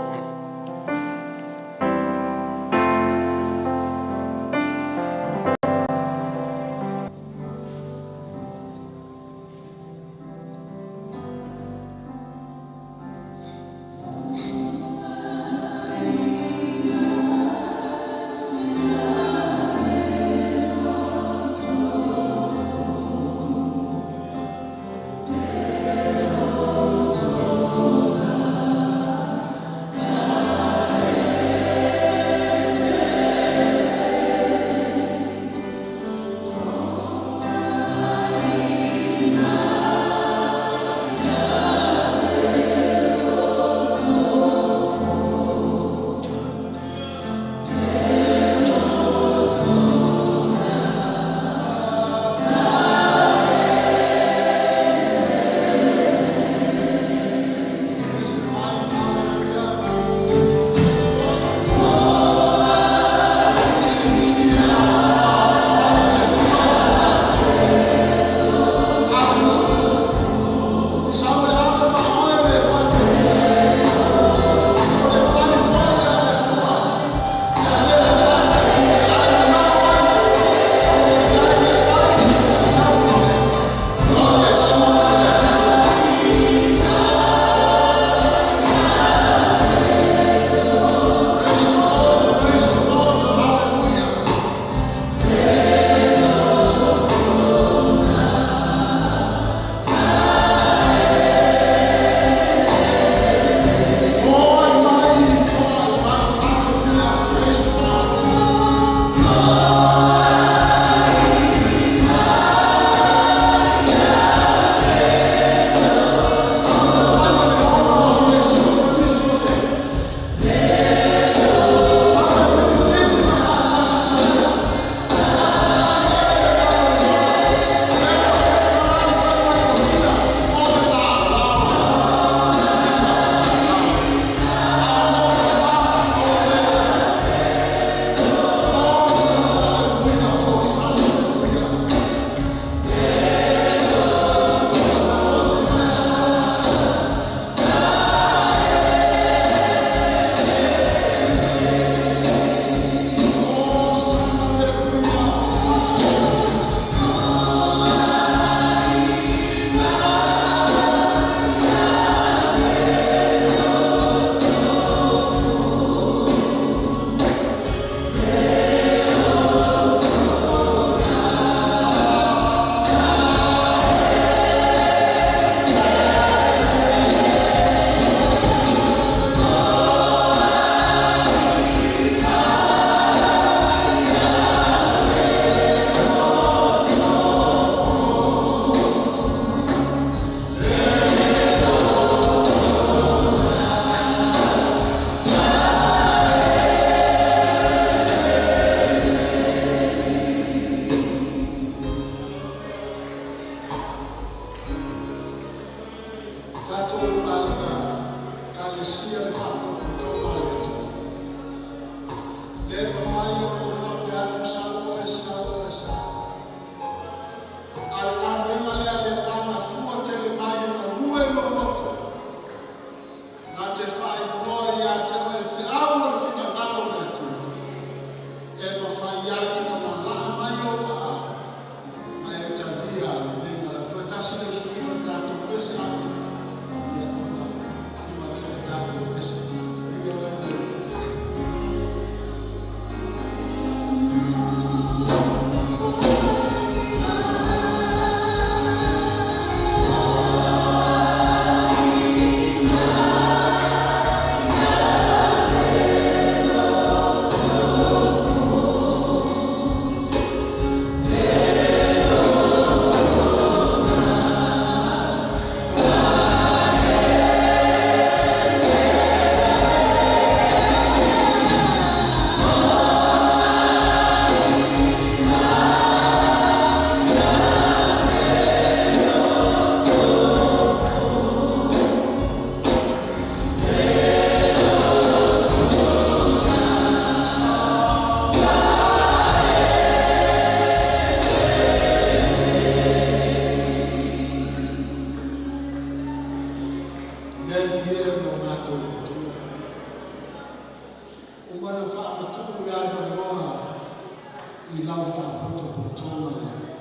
potopotoga a le Alii.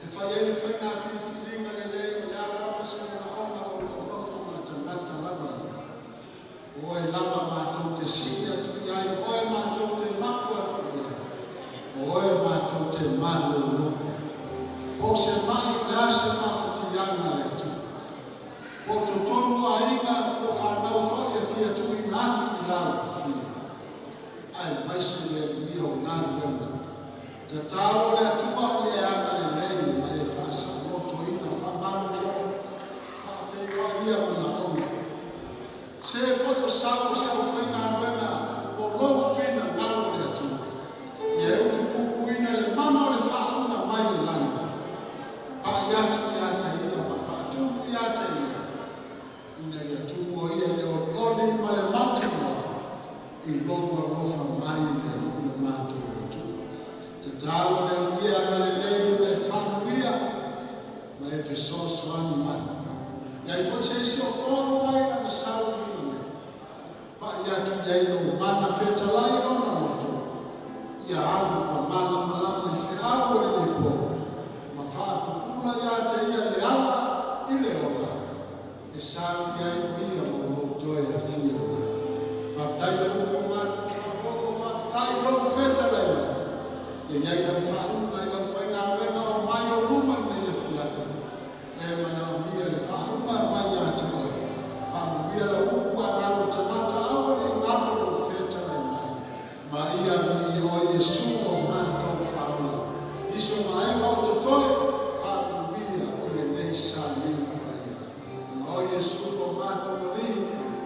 E fai ai le faiga filifiliga lelei o le a lava se manaoga o lo o nofo ma le tagata lava ia. O oe lava matou te sii atu i ai, o oe matou te mapu atu i ai, o oe matou te malolo i ai. Po o se mai o le a se mafatiaga a le Atua. Po o totonu o aiga, po o fanau foi e fia tuuina atu i lau afio, aemaise le Alii ia o galuega. Tatalo le Atua ia e agalelei ma e faasinotoina faamalolo faafeiloai ia manaoga. Se foi o sau o se aufaigaluega o lou finagalo le Atua. Ia e utupupuina le mana o le faauuga mai le lagi. Pai atu ia te ia ma faatumu ia te ia. Ina ia tumu ia le olioli ma le mautinoa i lou alofa mai le Alii lo matou Atua. Tatalo le Alii e agalelei ma e faamanuia ma e fesoasoani mai. Ia i foi se isi o fono mai lana sauniga nei. Pai atu i ai lou mana fetalai ona loto. Ia alu ma malamalama i feau o lenei po. Ma faapupula ia te ia le ala i le ola. E sauni ai o ia ma o lou toe afio mai. Faafetai le upu o matou faalogo, faafetai lou fetalai mai. Ia i ai lau faauuga i lau faigaluega o mai o luma lenei afiafi. E manaomia le faauuga mai ia te oe. Faamanuia lau upu a galo tagata aua ne i galo lou fetalai mai. Ma ia viia oe Iesu o matou faaola. Nisi o vaega o totoe, faamanuia o lenei sauniga paia. Na o Iesu o matou Alii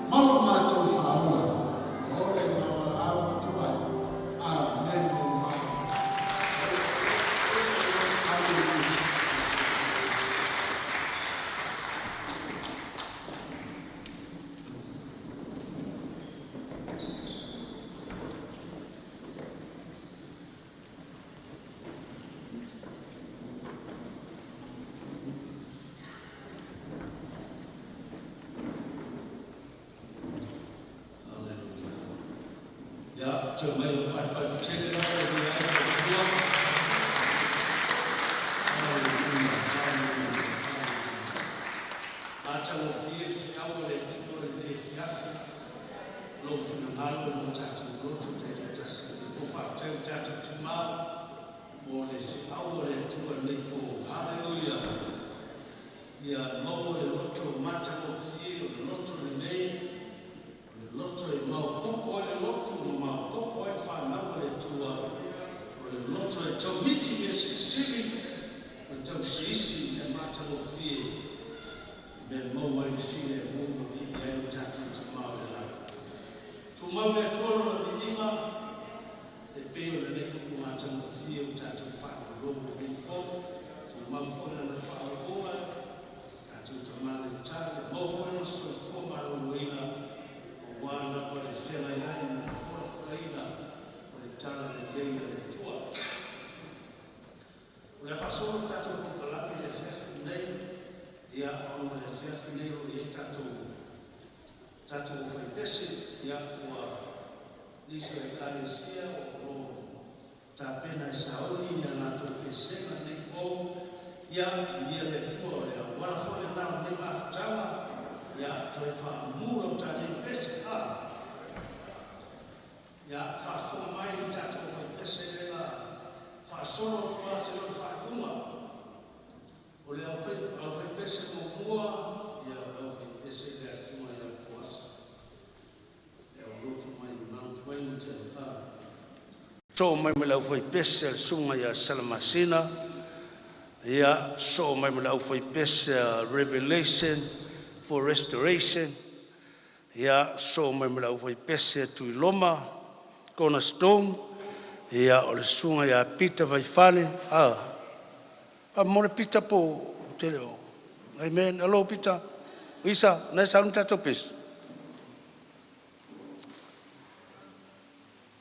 ma lo matou faaola. O le mavalaau atu ai. Amene ma amene. Hallelujah. Hallelujah. Ia, toe mai o patipati tele lava o le ai le Atua. Hallelujah, hallelujah, hallelujah. Matagofie le feau a le Atua i lenei afiafi, lou finagalo ma o tatou loto taitaitasi i le po. Faafetai i o tatou timā mo le feau a le Atua i lenei po. Hallelujah. Ia maua le loto matagofie o le loto lenei, o le loto e maopoopo ai le loto ma maopoopo ai le fanau a le Atua. O le loto e tauivi mea silisili, o le tausiisi mea matagofie, mea maua ai le filemu ma viia ai lo tatou Tamā o le lagi. Tumau le Atua lona viiga, e pei o lenei upu matagofie o tatou faalogologo i lenei po. Tumau foi lana faaauauga, tatou Tamā le tai, maua foi lona soifua maloloina, aua lava le feagai ai ma le folafolaina o le tala lelei a le Atua. O le a faasolo le tatou polokalame i le afiafi lenei, ia, ona o le afiafi nei o lo o i ai tatou aufaipese, ia, ua nisi o ekalesia o lo o tapena e sauni ni a latou pesega nei po, ia, viia le Atua o le auala foi lena o lenei mafutaga, ia, toe faamu lau tanei pese, a. Ia, faafofoga mai le tatou aufaipese lea la faasolo atu lava seia oo i le faaiuga. O le aufaipese muamua, ia, o le aufaipese lea a le Susuga ia Poasa, le aulotu mai Mount Wellington. Soo mai ma le aufaipese a le Susuga ia Salamasina, ia, soo mai ma le aufaipese a Revelation for Restoration, ia, soo mai ma le aufaipese a Tuiloma Cornerstone, ia, o le Susuga ia Pita Vaifale, a, mo le Pita po o te le o. Amen. Alo Pita. Isa, na e sauni tatou pese.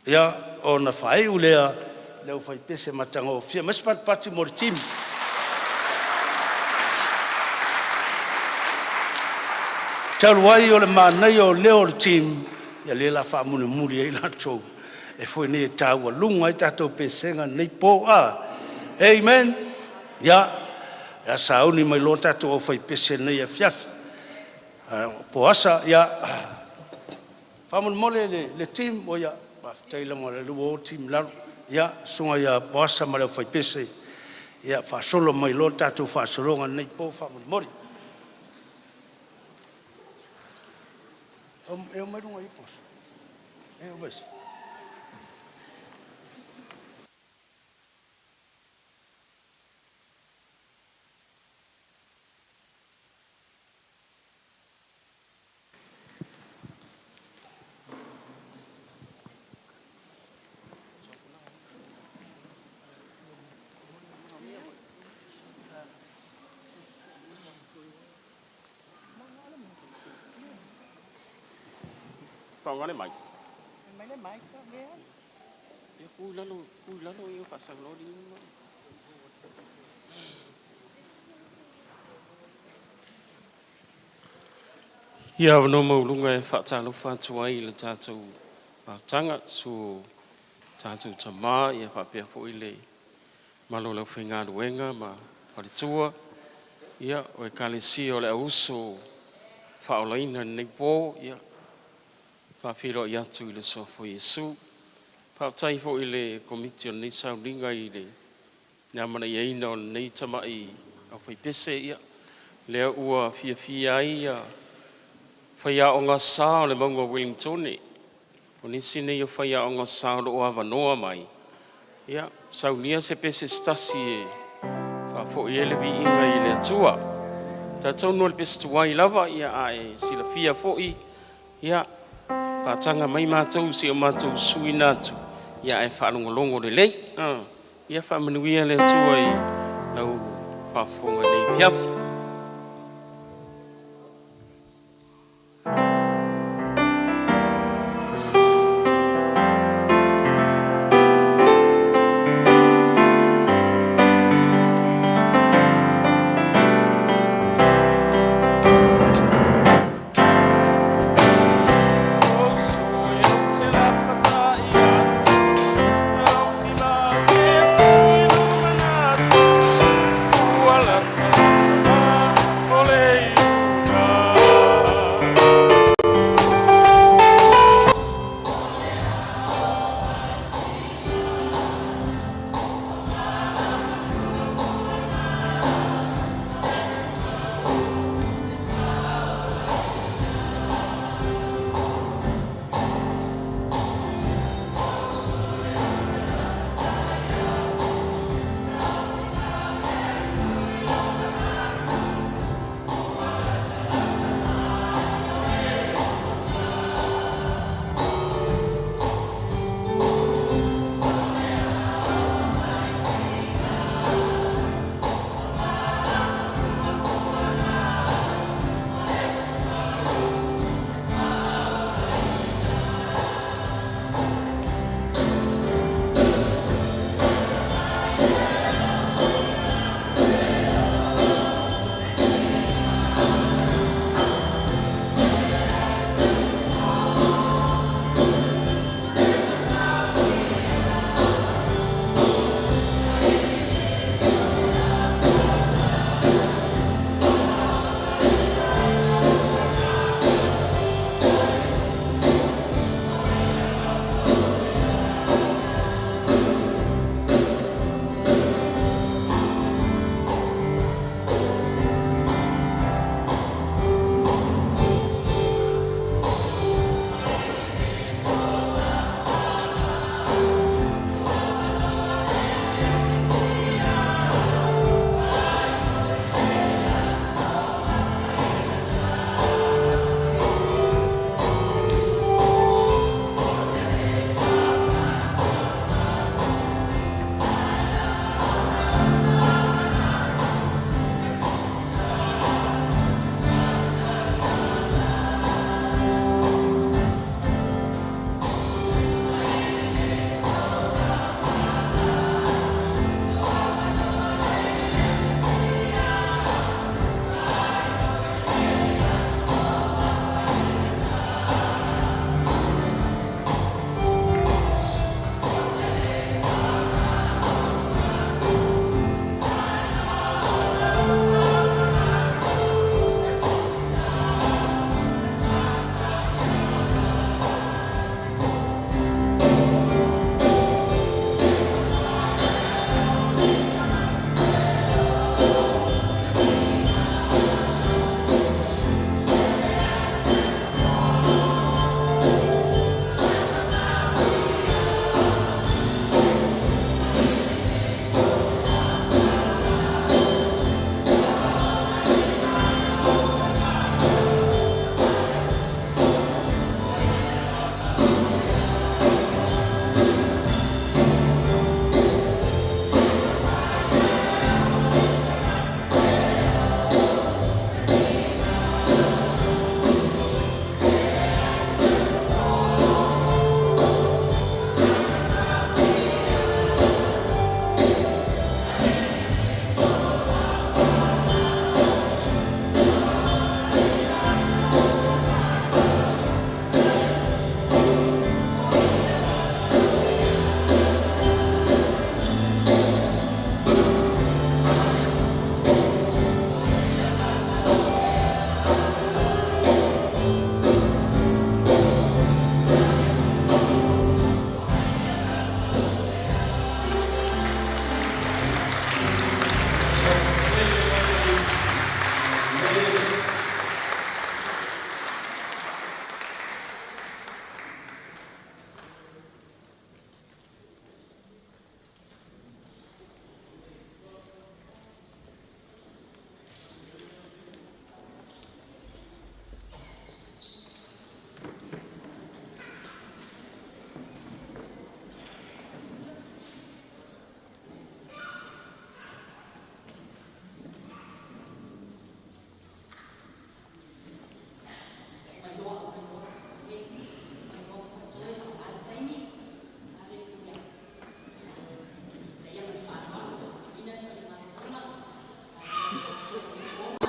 Ia, ona faaiu lea le aufaipese matagofie. Aumai se patipati mo le timu. Talu ai o le manaia o leo o le team, ia lea la faamulimuli ai latou e foi nei e taualuga ai tatou pesega nei po a. Amen. Ia, o le a sauni mai loa tatou aufaipese i lenei afiafi. Poasa, ia, faamolemole le team, ia faafetai lava o lea ua o le team i lalo. Ia, susuga ia Poasa ma le aufaipese, ia faasolo mai loa le tatou faasologa i lenei po faamolemole. E Faaaoga le mic? Ia avanoa maualuga e faatalofa atu ai i le tatou mafutaga, susu o tatou tama faapea foi le mamalu o le aufaigaluega ma faletua o ekalesia o le Auuso faaolaina i lenei po. E faafeiloai atu i le Suafa o Iesu. Faafetai foi i le Komiti o lenei sauniga i le amanaiaina o lenei tamai aufaipese, ia lea ua fiafia ai ia faiaoga sa o le mauga o Ueligitone. O nisi nei o faiaoga sa o lo o avanoa mai e saunia se pese se tasi e faafoi ai le viiga i le Atua. E talitonu o le pese tuai lava, ae silafia foi, ia faataga mai matou se i o matou suiina atu ae faalogologo lelei. Ia faamanuia le Atua i lau faafofoga i lenei afiafi. Uso e ou te lapatai atu, Ua latalata.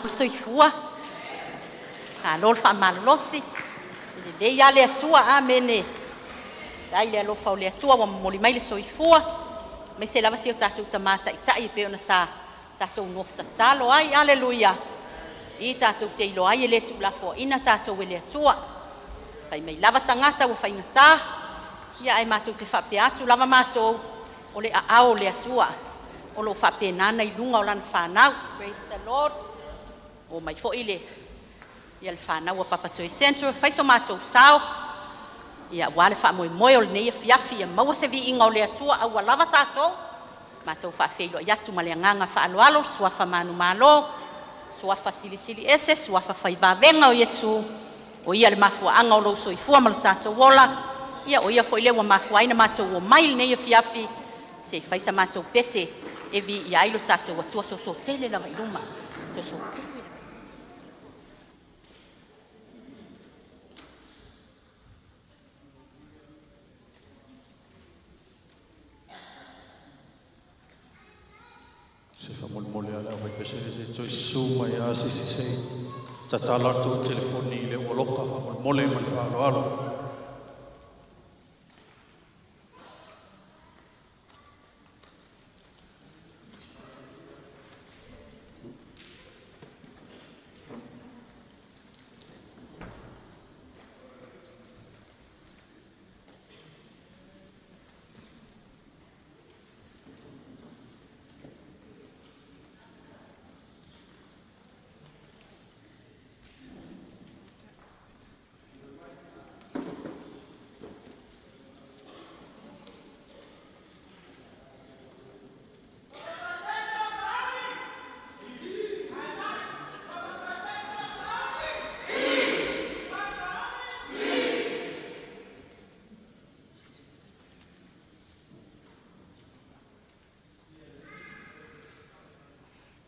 Soifua. Malo le faamalolosi, e lelei lava le Atua. Amene. Faafetai i le alofa o le Atua ua momoli mai le soifua aemaise lava si o tatou Tama Taitai e pei ona sa tatou nofo tatalo ai. Aleluia! O i tatou te iloa ai e le tuulafoaina tatou e le Atua. Fai mai lava tagata ua faigata, ia ae matou te faapea atu lava matou, o le aao o le Atua o lo o faapena ona i luga o lana fanau. Praise the Lord. Ua oo mai foi le fanau a Papatoe Central, e fai so matou sao aua le faamoemoe o lenei afiafi, ia maua se viiga o le Atua, aua lava tatou. Matou faafeiloai atu ma le agaga faaaloalo, suafa manumalo, suafa silisili ese, suafa fai vavega o Iesu, o Ia le mafuaaga o lou soifua ma lo tatou ola. Ia o Ia foi lea ua mafua ai ona matou omai i lenei afiafi se i fai sa matou pese e viia ai lo tatou Atua. Soso tele lava i luma, soso tele lava. Se faamolemole a le aufaipese se i toe susu mai lava se isi se i tatala atu le telefoni i le ua loka faamolemole ma le faaaloalo.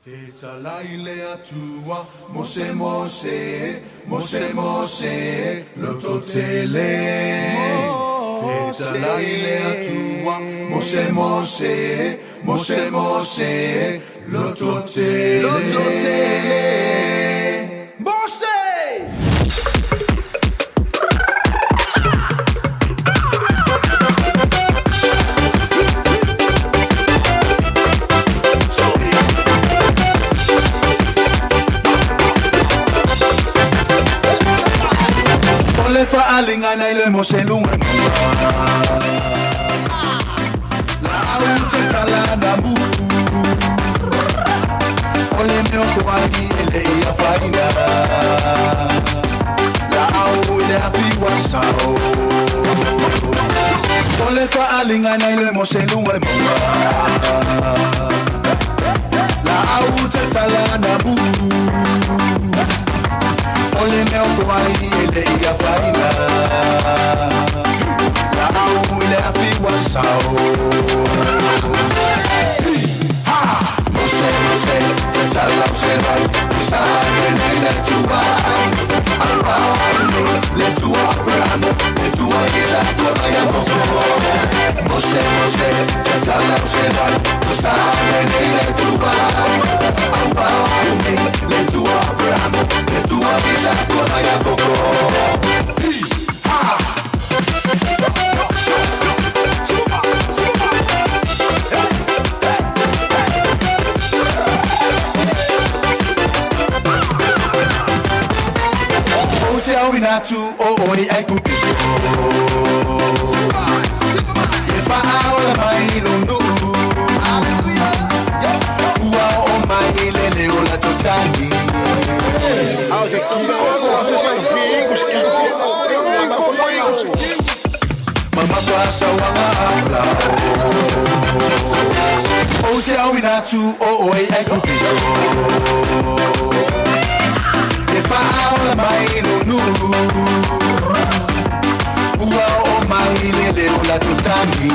Fetalai le Atua, Mose Mose, Mose Mose, lototele. Fetalai le Atua, Mose Mose, Mose Mose, lototele. Lototele. Mose! O le faaaliga nai le Mose luga la au te tala na mu. O le mea foai e le ia faina. La au i le afi wa sao. O le faaaliga nai le Mose luga le maunga. La au te tala na mu. O le mea foai e le ia faina. La au i le afi wa sao. Mose, Mose, te tala o se vai, sa le nei le tua. Arau le tua Abraham, le tua Isaac, o mai Yakobo. Mose, Mose, te tala o se vai, sa le nei le tua. Arau le tua Abraham, le tua Isaac, o mai Yakobo. O se au ina tu o oi ai kupito. E faaola mai lo nuu. Ua o mai le leo la totani. Mama pasa wanga aflao. O se au ina tu o oi ai kupito. E faaola mai lo nuu. Ua o mai le leo la totani.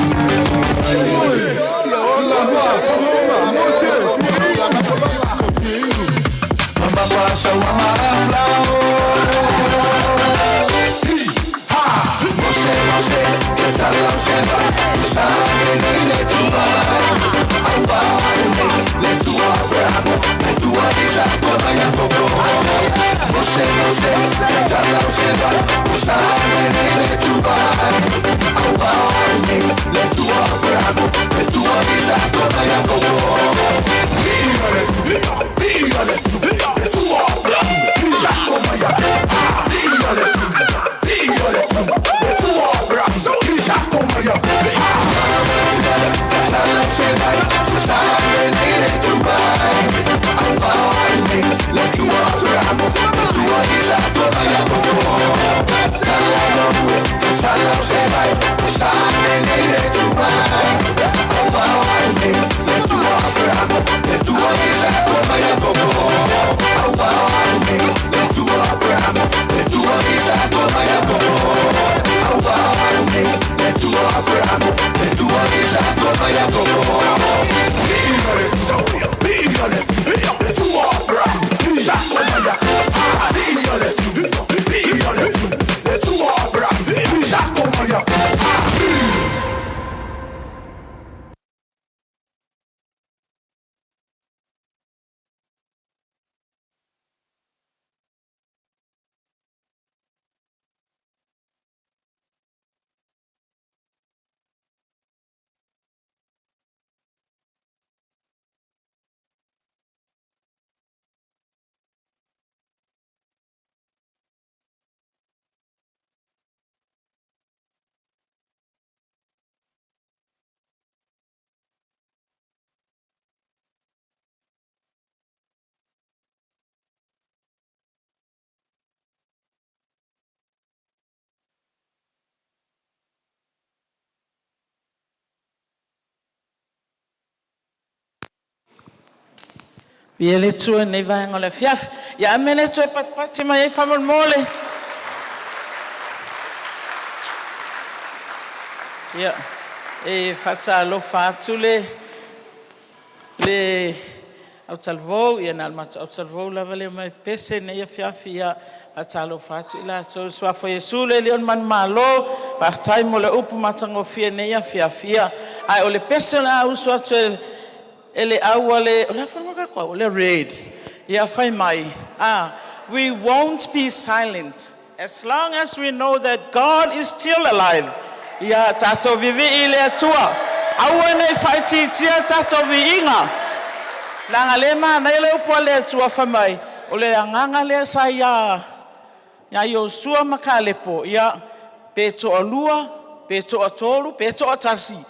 Mama pasa wanga aflao. Mose, Mose, te tala o se vai, sa le nei le tua. Aua, le tua Abraham, le tua Isaac, o mai Yakobo. Ia le Atua i lenei vaega o le afiafi. Ia ame le Atua e patipati mai ai faamolemole. Ia, e faatalofa atu le autalavou, ia na o le matou autalavou lava lea mai Pese nei afiafi. Ia faatalofa atu i latou i le Suafa o Iesu le Alii o le manumalo, faafetai mo le upu matagofie i lenei afiafi. Ia, ae o le pese o le a usu atu e le au a le, o le a foi le tatou au, o le red. Ia fai mai, we won't be silent as long as we know that God is still alive. Ia tatou vivii i le Atua. Aua nei faaitiitia tatou viiga. Leaga le manaia le upu a le Atua fai mai, o le agaga lea sa ia Iosua ma Kalepo, ia, pe toalua, pe toatolu, pe toatasi.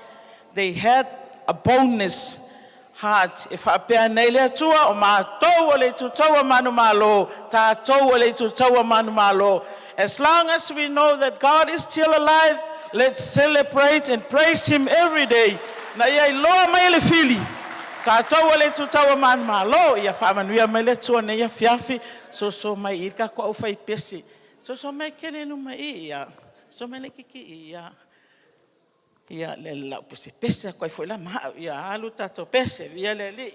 They had a boldness heart. E faapea nei le Atua, o matou o le itutaua manumalo, tatou o le itutaua manumalo. As long as we know that God is still alive, let's celebrate and praise Him every day. Na ia iloa mai le fili, tatou o le itutaua manumalo. Ia faamanuia mai le Atua nei afiafi, soso mai i ka au fai pese. Soso mai kele numa i ia. So mai le kiki i ia. Ia le lau pese pese a koe foi la ma ia alu tatou pese ia le alii.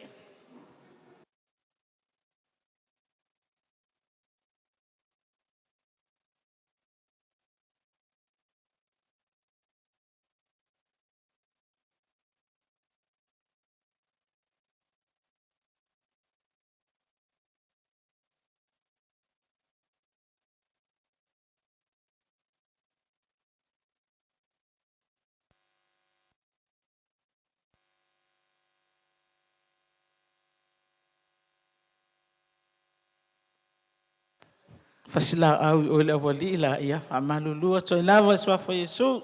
Fasilaau i oe le aualii la ia faamalulu atu ai lava i le Suafa o Iesu.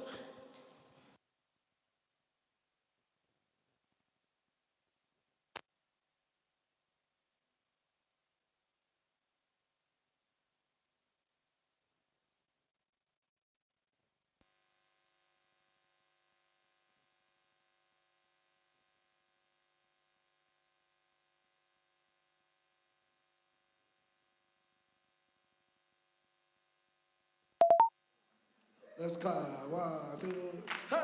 Let's go. One, two, hey!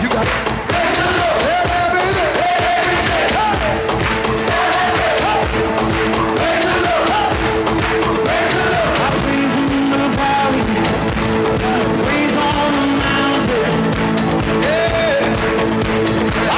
You got it. Praise the Lord. Every day. Every day. Hey! Hey! Praise the Lord. Praise the Lord. I praise in the valley, praise on the mountain. Yeah.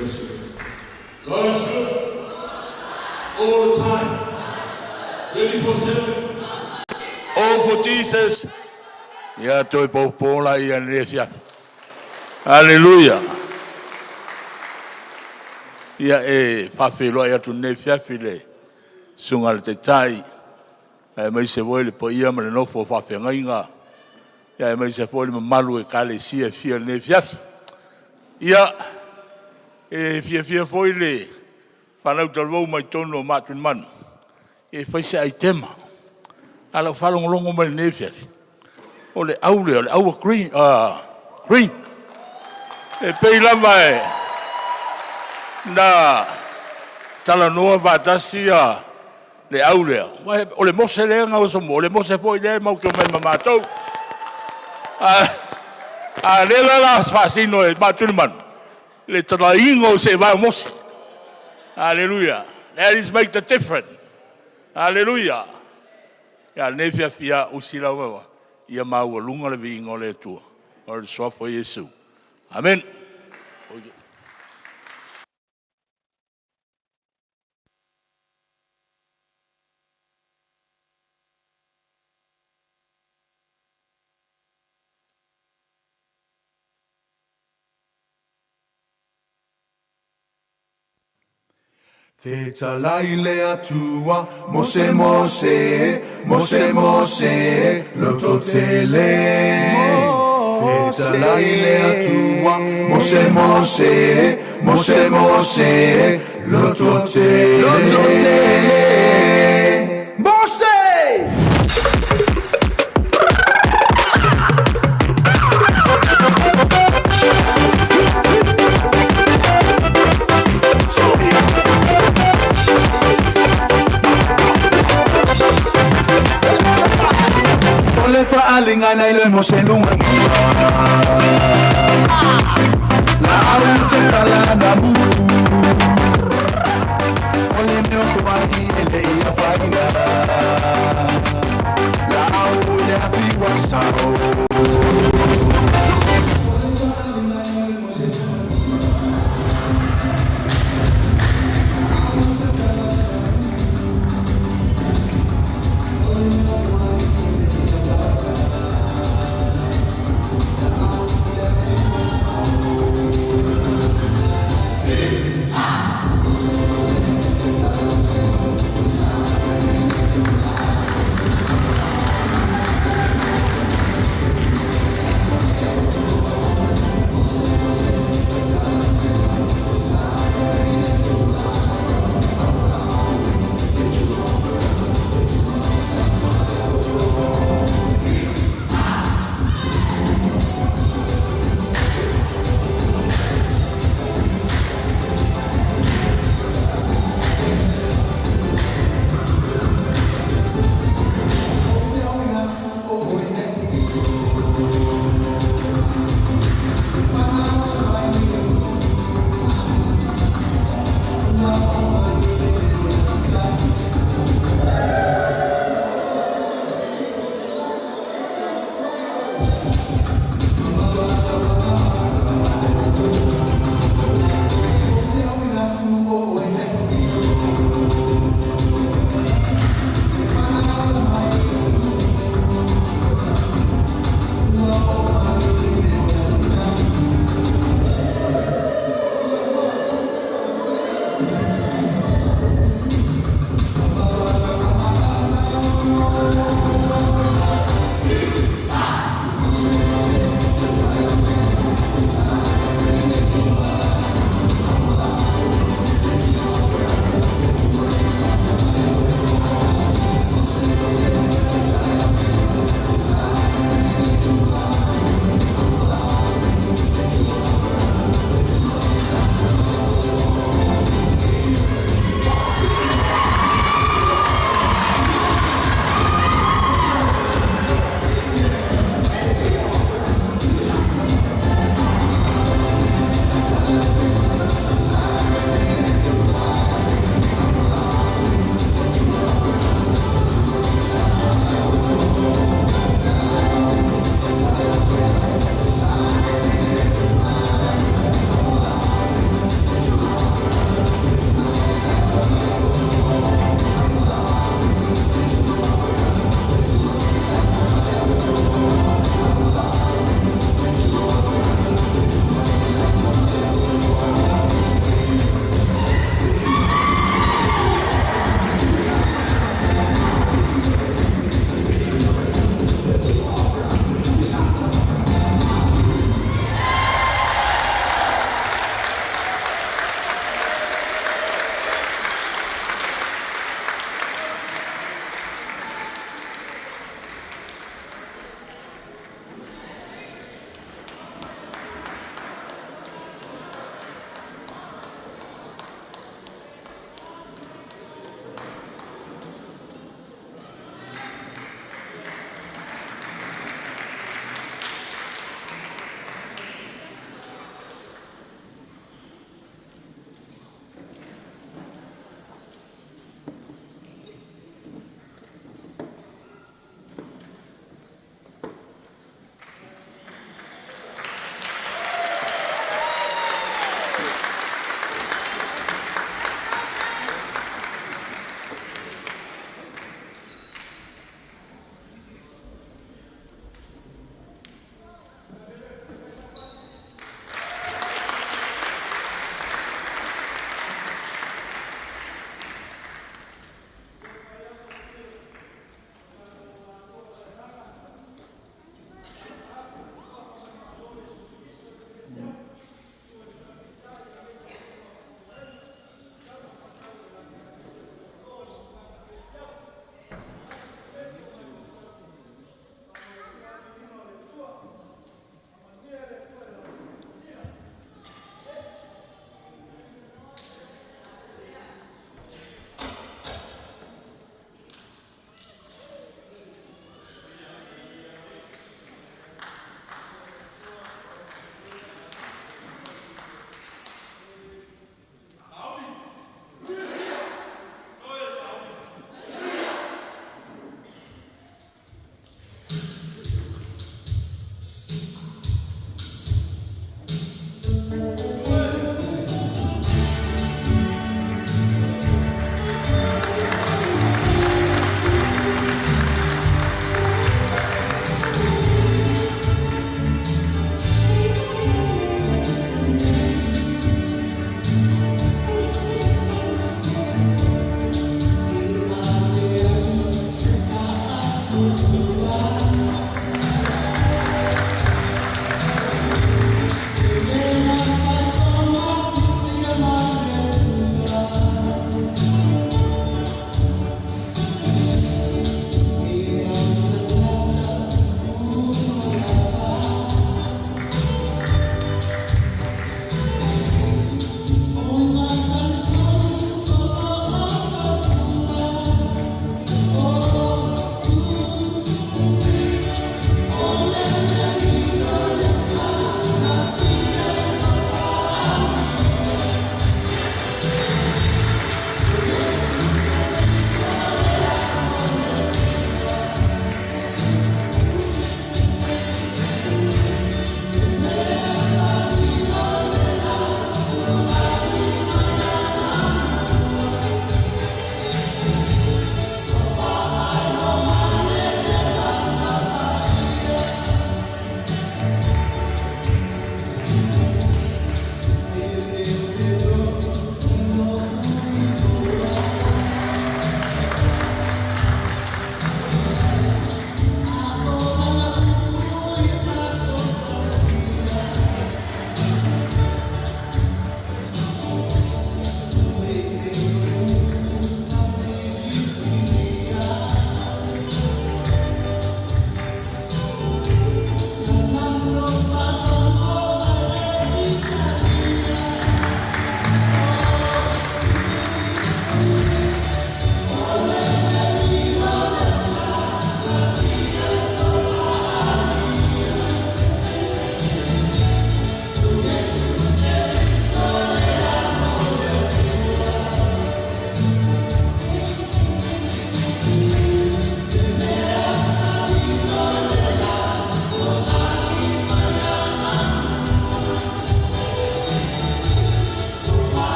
Bless you. God is good all the time. 24/7. All for Jesus. Ia toe popo la ia le fiafi. Hallelujah. Ia e faafeiloai atu nei fiafi le susuga le taitai, aemaise foi le paia ma le nofo o faafeagaiga, ia aemaise foi le mamalu o ekalesia e fia i lenei afiafi. Ia, e fiafia foi le fanau talavou mai totonu o Matuanimanu e fai se aitema. A o lau faalogologo mai i lenei afiafi, o le au lea, o le au a green, green. E pei lava e na talanoa faatasi le au lea, o le Mose lea na oso mua, o le Mose foi lea matou te omai ma matou. A lea la o le a faasino e Maatuilemanu, le talaina o seevae o Mose. Hallelujah. That is make the difference. Hallelujah. Ia lenei fiafia usi lava ia maualuga le viiga o le Atua. O le suafa o Iesu. Amen. Fetalai le Atua, Mose Mose, Mose Mose, lototele. Fetalai le Atua, Mose Mose, Mose Mose, lototele. Lototele. Mose! O le faalingana i le Mose lunga La au te tala na mu O le meo fai e le ia faina La au le afi wa sao.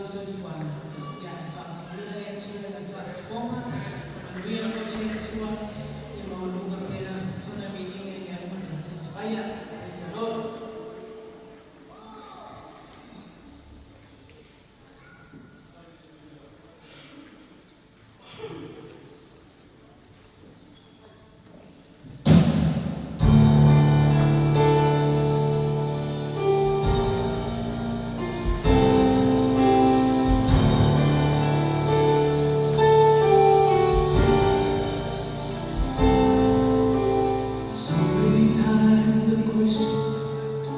Soifuaga. Ia ae faamanuia le Atua i lau faafofoga, faamanuia foi le Atua ia maualuga pea sona viiga i mea uma tatou te faia. Praise the Lord. So many times I've questioned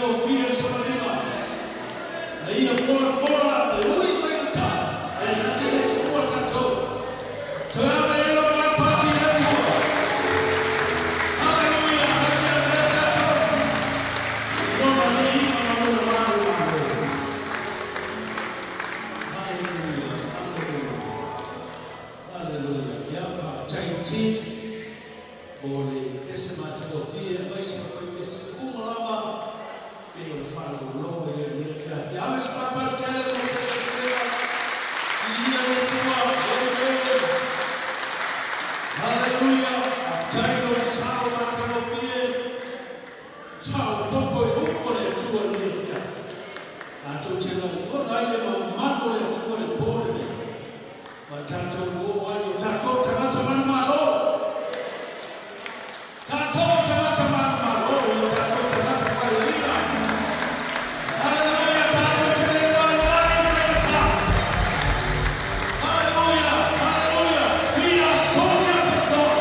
matagofie le savaliga na ia folafola e ui faigata ae na te le tuua tatou. Toe ave i ai lau patipati i le Atua. Haleluia! Na te avea tatou i Lona viiga ma Lona manumalo. Haleluia! Haleluia! Haleluia! Ia, faafetai i le team mo le pese matagofie aemaise o faipese uma lava pei ona faalogologo i ai i lenei afiafi. Ave se paepae tele mo le Ekalesia. Viia le Atua. Amen. Haleluia! Faafetai i lou sao matagofie. Faaopoopo i upu a le Atua i lenei afiafi. Tatou te lagona ai le mamalu o le Atua i le po lenei. Ma tatou o ai o tatou tagata manumalo. Tatou tagata manumalo, o tatou tagata faiaina. Haleluia, tatou te le vaivai i faigata. Haleluia, haleluia, we are soldiers of God.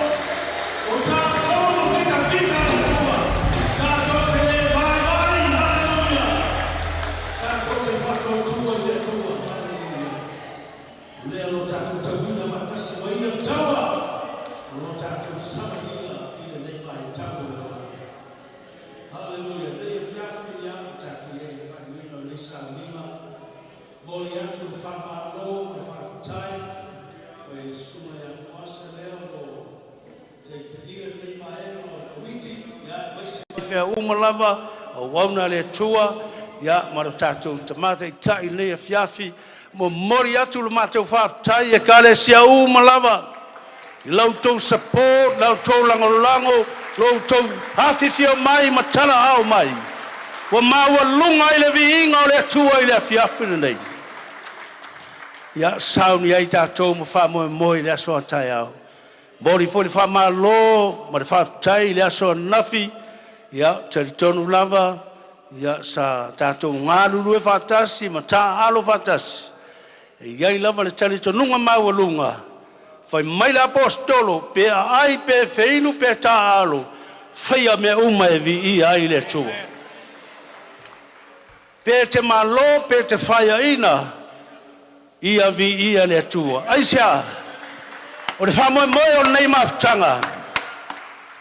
O tatou o fitafita a le Atua. Tatou te le vaivai, haleluia. Tatou te faatuatua i le Atua, haleluia. O lea lo tatou tauina faatasi ma ia le taua o lo tatou savalia i lenei vaitau o le olaga. Haleluia! Lenei afiafi, ia, ua tatou i ai i le faaiuina o lenei sauniga. Momoli atu le faamalo ma le faafetai mai le Susuga ia Moasa lea o lo o taitaia lenei vaega o le Komiti, ia aemaise Fea uma lava, auauna a le Atua, ia, ma lo tatou Tama Taitai i lenei afiafi. Momoli atu le matou faafetai i Ekalesia uma lava i la outou support, la outou lagolago, lo outou afifio mai ma talaao mai. Ua maualuga ai le viiga o le Atua i le afiafi lenei. Ia, sauni ai tatou ma faamoemoe i le aso a taeao. Momoli foi le faamalo ma le faafetai i le aso ananafi, ia, ou te talitonu lava, ia, sa tatou galulue faatasi ma taaalo faatasi. E i ai lava le talitonuga maualuga, fai mai le Aposetolo, pe aai pe feinu pe taaalo, faia mea uma e viia ai le Atua. Pe te malo pe te faiaina, ia viia le Atua. Aisea? O le faamoemoe o lenei mafutaga,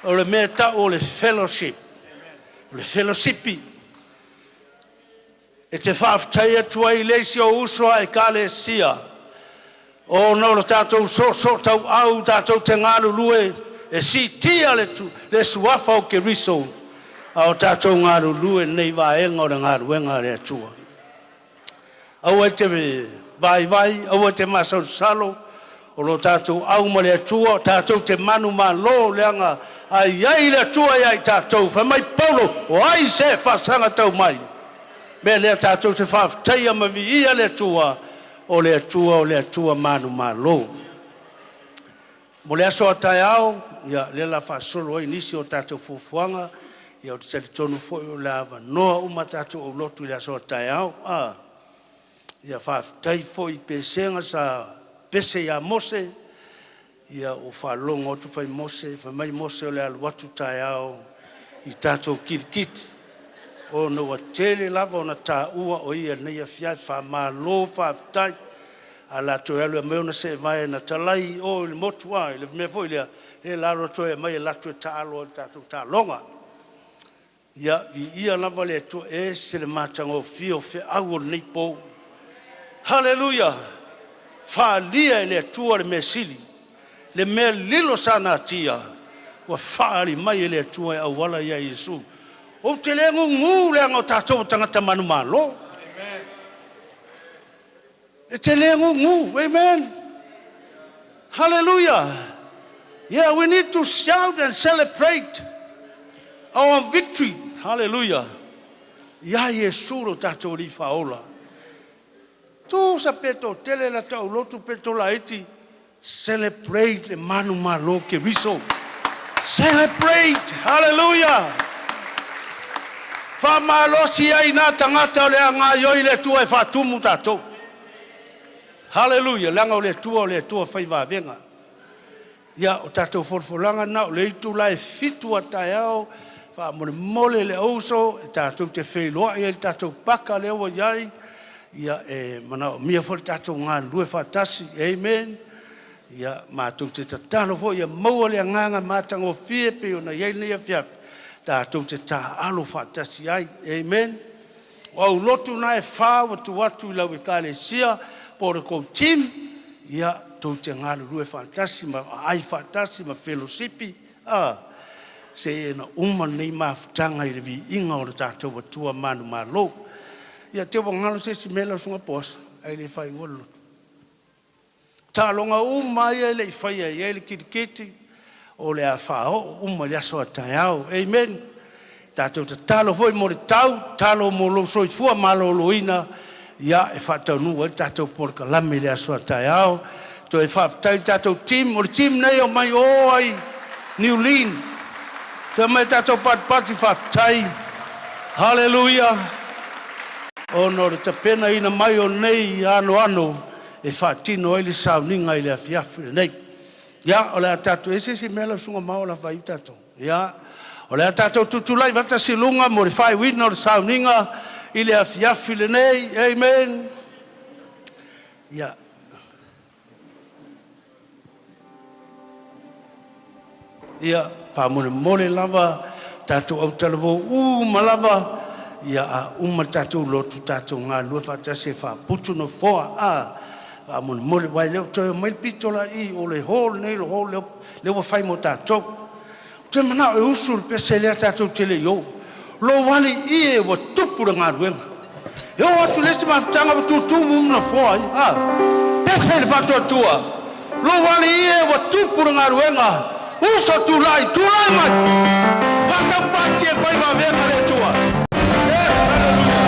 o le mea e tau o le fellowship, o le felosipi. E te faafetai atu ai i le isi ou uso a Ekalesia, ona o le tatou soosootauau tatou te galulue e siitia le, le suafa o Keriso, a o tatou galulue i lenei vaega o le galuega a le Atua. Aua e te vaivai, aua e te masalosalo, o lo tatou au ma le Atua, tatou te manumalo, leaga a i ai le Atua ia i tatou. Fai mai Paulo, o ai se faasaga tau mai? Mea lea tatou te faafetaia ma viia le Atua, o le Atua o le Atua manumalo. Mo le aso a taeao, ia, lea la faasolo ai nisi o tatou fuafuaga, ia, ou te talitonu foi o le avanoa uma tatou aulotu i le aso a taeao. A, ia faafetai foi i pesega sa pese ia Mose, ia ua faalogo atu fai Mose, fai mai Mose o le alu atu taeao i tatou kilikiti, ona ua tele lava ona taua o ia i lenei afiafi. Faamalo faafetai. A o le a toe alu e aumai ona seevae na talai i o i le motu a, i le mea foi lea, le la alu atu ai e aumai e alu atu e taalo ai i le tatou taaloga. Ia, viia lava le Atua, e ese le matagofie o feau o lenei po. Haleluia! Faaalia e le Atua le mea sili, le mea lilo sa natia, ua faaali mai e le Atua e auala ia Iesu. Ou te le gugu leaga o tatou o tagata manumalo. E te le gugu. Amen. Hallelujah. Yeah, we need to shout and celebrate our victory. Hallelujah. Ia Iesu lo tatou Alii Faaola. Tusa pe toatele la taulotu pe tolaiti, celebrate le manumalo Keriso. Celebrate. Hallelujah. Faamalosi ai nā tagata o le a gaoioi le Atua e faatumu tatou. Hallelujah. Leaga o le Atua o le Atua fai vavega. Ia, o tatou folafolaga na o le itula e 7 a taeao, Faamolemole le auso e tatou te feiloai ai i le tatou paka lea ua i ai, ia e manaomia foi le tatou galulue faatasi. Amen. Ia matou te tatalo foi ia maua le agaga matagofie pei ona i ai lenei afiafi, tatou te taaalo faatasi ai. Amen. O aulotu na e fa ua tuu atu i lau ekalesia po o le tou team, ia tou te galulue faatasi ma aai faatasi ma felosipi a seia uma lenei mafutaga i le viiga o le tatou Atua manumalo. Ia te ua galo se isi mea lau Susuga Poasa ae le i faaiua le lotu. Taaloga uma lava ia e le i faia e i ai le kilikiti, o le a faaoo uma i le aso a taeao. Amen. Tatou tatalo foi mo le tau, tatalo mo lou soifua maloloina, ia e faataunuu ai le tatou polokalame i le aso a taeao. Toe faafetai i le tatou team, o le team lenei e omai mai o lava i Niulii. Fai mai le tatou patipati faafetai, haleluia, ona o le tapenaina mai o nei anoano e faatino ai le sauniga i le afiafi lenei. Ia, o le a tatou… E i ai se isi mea lau Susuga Mao o le a faaiu tatou? Ia, o le a tatou tutulai faatasi i luga mo le faaiuina o le sauniga i le afiafi lenei. Amen. Ia. Ia, faamolemole lava tatou autalavou uma lava, ia a uma le tatou lotu, tatou galulue faatasi e faaputu nofoa. A, faamolemole, aua e le o toe omai le pito la i o le hall lenei, o le hall lea ua fai mo tatou. Ou te manao e usu le pese lea tatou te le i o. Lou alii e ua tupu le galuega. E oo atu i le isi mafutaga ua tutumu uma nofoa ia. A, pese le faatuatua. Lou alii e ua tupu le galuega. Uso tulai, tulai mai. Faataupati e fai vavega le Atua. Yes, hallelujah.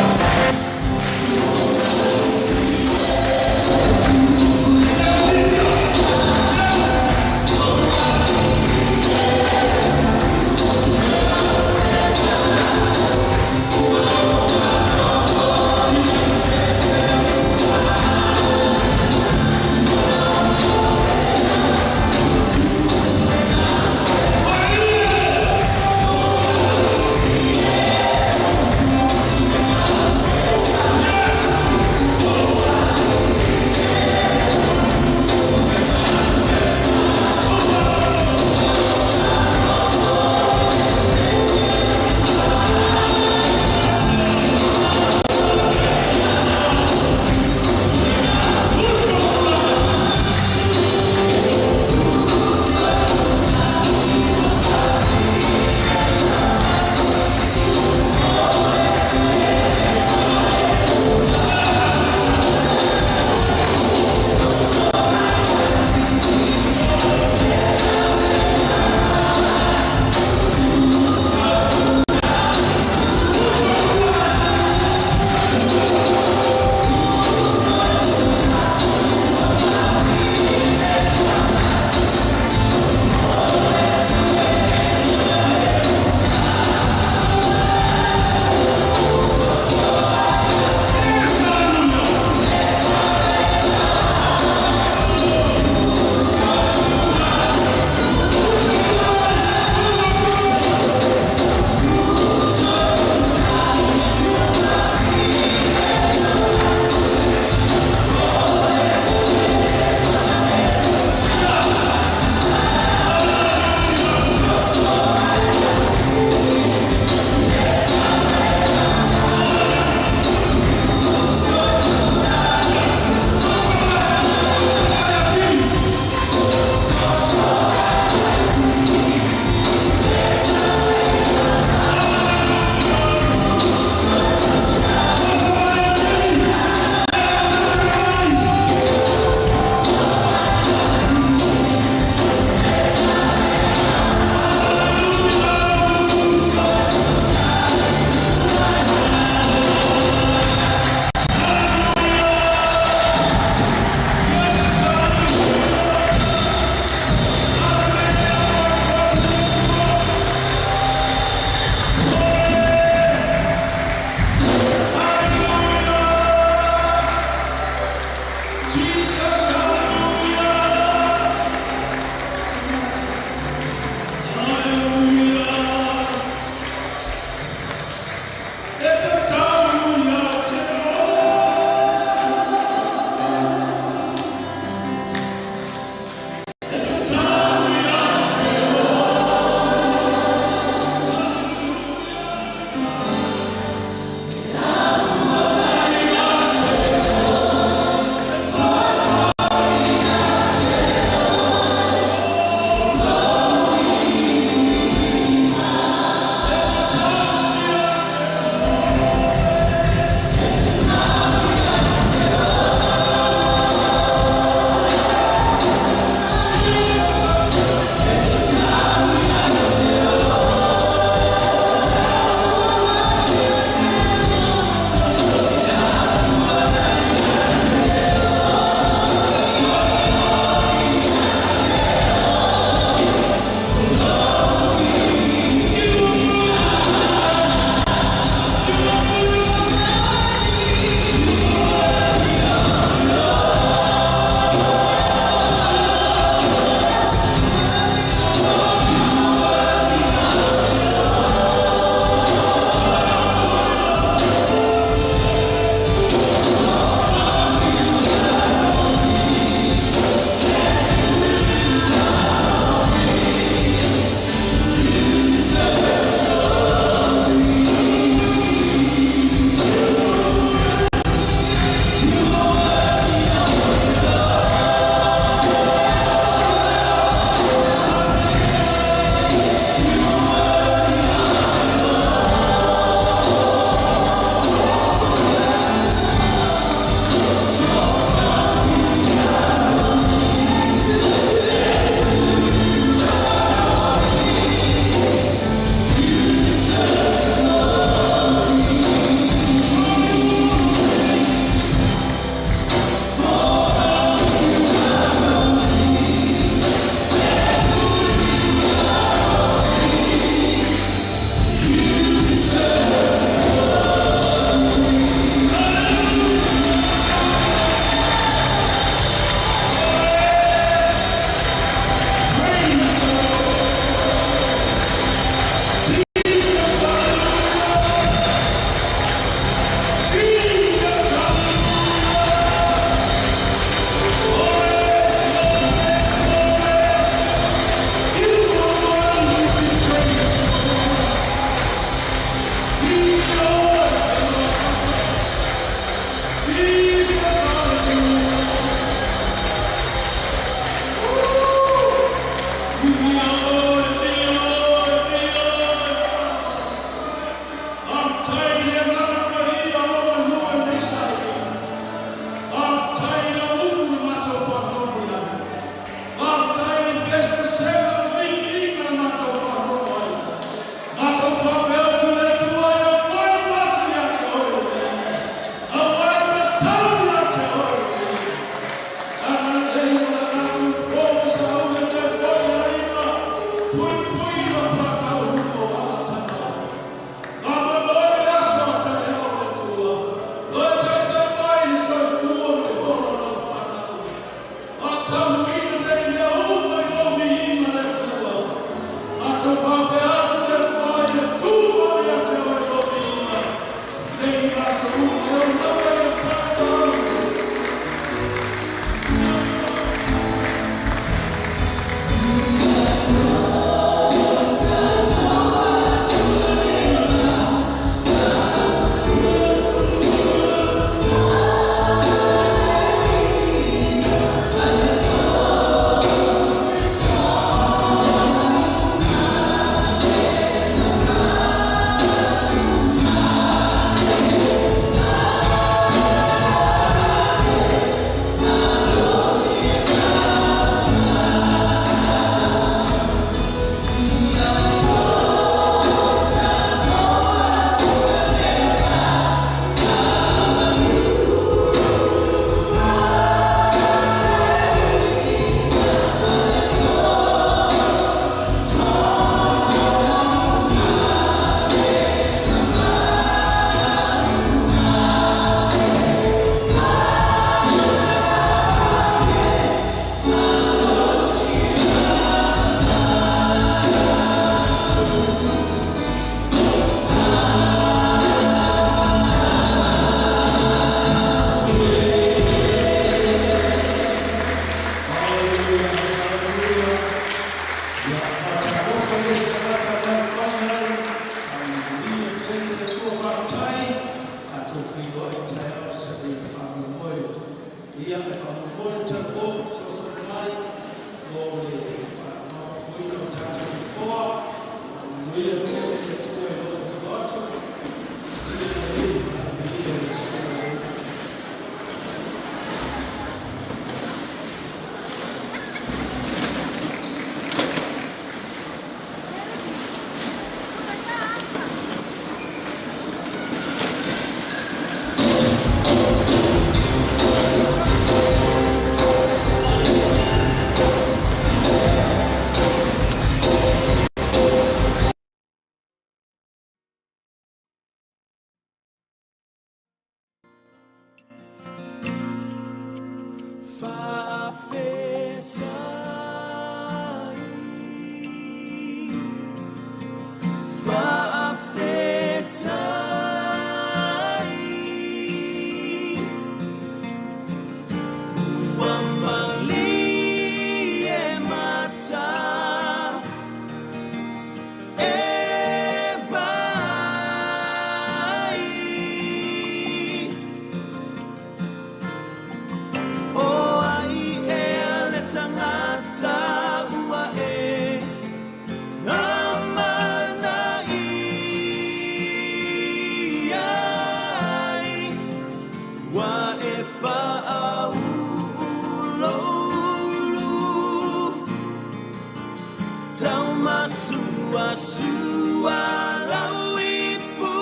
Sua lau ipu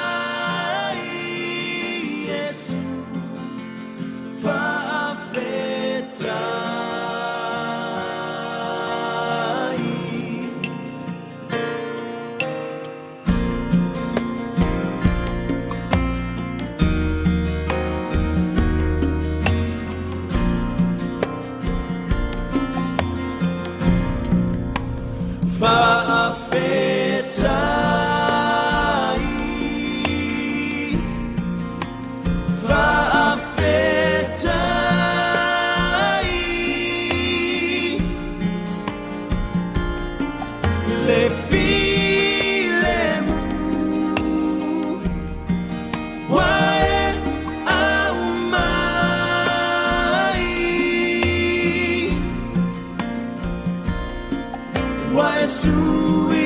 Faafetai Iesu Faafetai. Faafetai Faafetai Le filemu Ua e aumai Ua e sui.